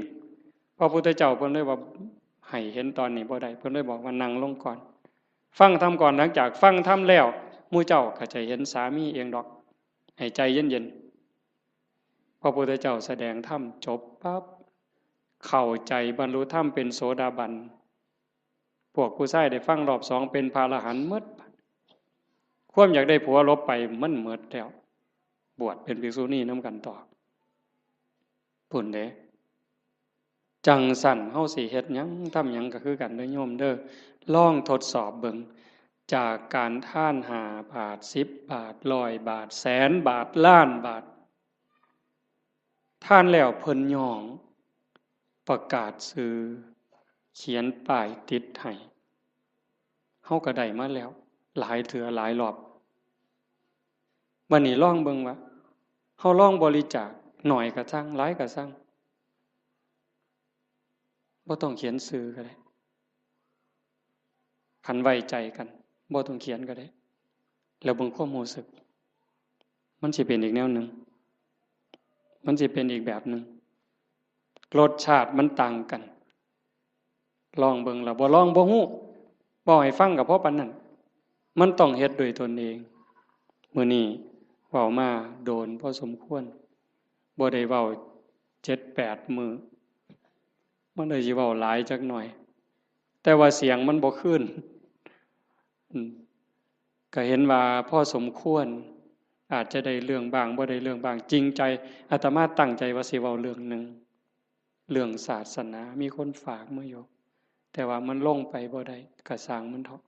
พระพุทธเจ้าเพิ่นเลยว่า ให้เห็นตอนนี้บ่ได้ เพิ่นเลยบอกว่านั่งลงก่อน ฟังธรรมก่อน หลังจากฟังธรรมแล้ว หมู่เจ้าก็จะเห็นสามีเองดอก ให้ใจเย็นๆ พระพุทธเจ้าแสดงธรรมจบปั๊บ เข้าใจบรรลุธรรมเป็นโสดาบัน พวกผู้ชายได้ฟังรอบสองเป็นพระอรหันต์หมด ความอยากได้ผัวหลบไปมันหมดแล้ว บวชเป็นภิกษุณีนำกันต่อ พุ้นเด้ จั่งซั้นเฮาสิเฮ็ดหยังทำหยังก็คือกันเด้อโยมเด้อ ลองทดสอบเบิ่ง จากการทานห้าบาท สิบบาท ร้อยบาท แสนบาท ล้านบาท ทานแล้วเพิ่นย้อง ประกาศชื่อ เขียนป้ายติดให้ เฮาก็ได้มาแล้ว หลายเทื่อหลายรอบ บัดนี้ลองเบิ่งว่า เฮาลองบริจาค น้อยก็ซั่ง หลายก็ซั่ง บ่ต้องเขียนชื่อก็ได้ คันไว้ใจกัน บ่ต้องเขียนก็ได้ แล้วเบิ่งความรู้สึก มันสิเป็นอีกแนวหนึ่ง มันสิเป็นอีกแบบหนึ่ง รสชาติมันต่างกัน ลองเบิ่งล่ะ บ่ลองบ่ฮู้ เว้าให้ฟังก็พอปานนั้น มันต้องเฮ็ดด้วยตนเอง มื้อนี้เว้ามาโดนพอสมควร บ่ได้เว้าเจ็ดแปดมื้อ มันเลยสิเว้าหลายจักหน่อย แต่ว่าเสียงมันบ่คืน อืม ก็เห็นว่าพอสมควร อาจจะได้เรื่องบ้าง บ่ได้เรื่องบ้าง จริงใจ อาตมาตั้งใจว่าสิเว้าเรื่องหนึ่ง เรื่องศาสนา มีคนฝากมาอยู่ แต่ว่ามันลงไปบ่ได้ ก็ซ่างมันเถาะ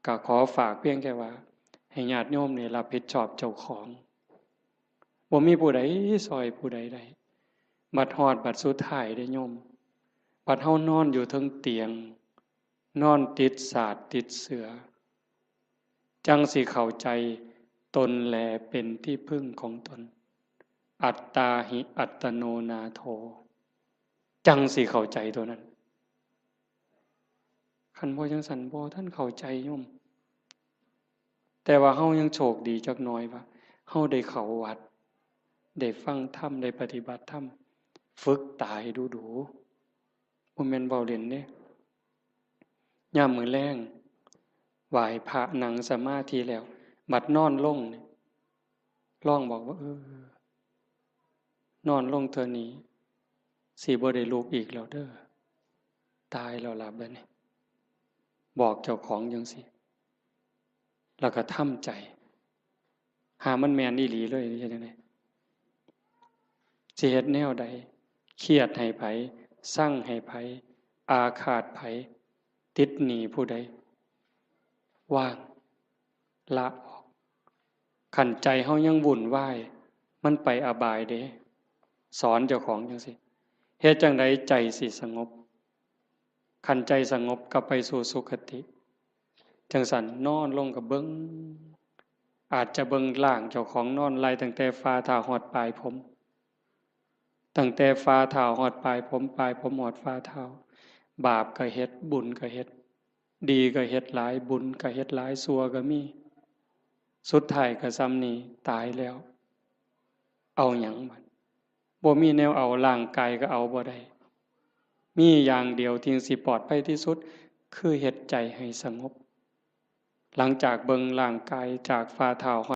ก็ขอฝากเพียงแค่ว่า ให้ญาติโยมนี่รับผิดชอบเจ้าของ บ่มีผู้ใดซ่อยผู้ใดได้ บัดฮอดบัดสุดท้ายเด้โยม บัดเฮานอนอยู่เทิงเตียง นอนติดสาดติดเสื่อ จั่งสิเข้าใจ ตนแลเป็นที่พึ่งของตน อัตตาหิอัตโนนาโถ จั่งสิเข้าใจตัวนั้น คันบ่จั่งซั้น บ่ทันเข้าใจโยม แต่ว่าเฮายังโชคดีจักหน่อยว่า เฮาได้เข้าวัด ได้ฟังธรรม ได้ปฏิบัติธรรม ฝึกตาให้ดูๆ บ่แม่นเว้าเล่นเด้ ยามมื้อแลง ไหว้พระนั่งสมาธิแล้ว บัดนอนลงนี่ ลองบอกว่า เออ นอนลงเทื่อนี้ สิบ่ได้ลุกอีกแล้วเด้อ ตายแล้วล่ะบัดนี้ บอกเจ้าของจั่งซี้ แล้วก็ทำใจ หามันแม่นอีหลีเลย เฮ็ดจั่งใด สิเฮ็ดแนวใด เครียดให้ไผ ซังให้ไผ อาฆาตไผ ติดหนี้ผู้ใด วาง ละออก คันใจเฮายังวุ่นวาย มันไปอบายเด้ สอนเจ้าของจั่งซี้ เฮ็ดจั่งใดใจสิสงบ คันใจสงบก็ไปสู่สุคติ จั่งซั้นนอนลงก็เบิ่ง อาจจะเบิ่งร่างเจ้าของนอนไล่ตั้งแต่ฝ่าเท้าฮอดปลายผม ตั้งแต่ฝ่าเท้าฮอดปลายผม ปลายผมฮอดฝ่าเท้า บาปก็เฮ็ด บุญก็เฮ็ด ดีก็เฮ็ดหลาย บุญก็เฮ็ดหลาย ชั่วก็มี สุดท้ายก็ส่ำนี้ ตายแล้ว เอาหยังบัด บ่มีแนวเอา ร่างกายก็เอาบ่ได้ มีอย่างเดียวที่สิปลอดภัยที่สุด คือเฮ็ดใจให้สงบ หลังจากเบิ่งร่างกายจากฝ่าเท้า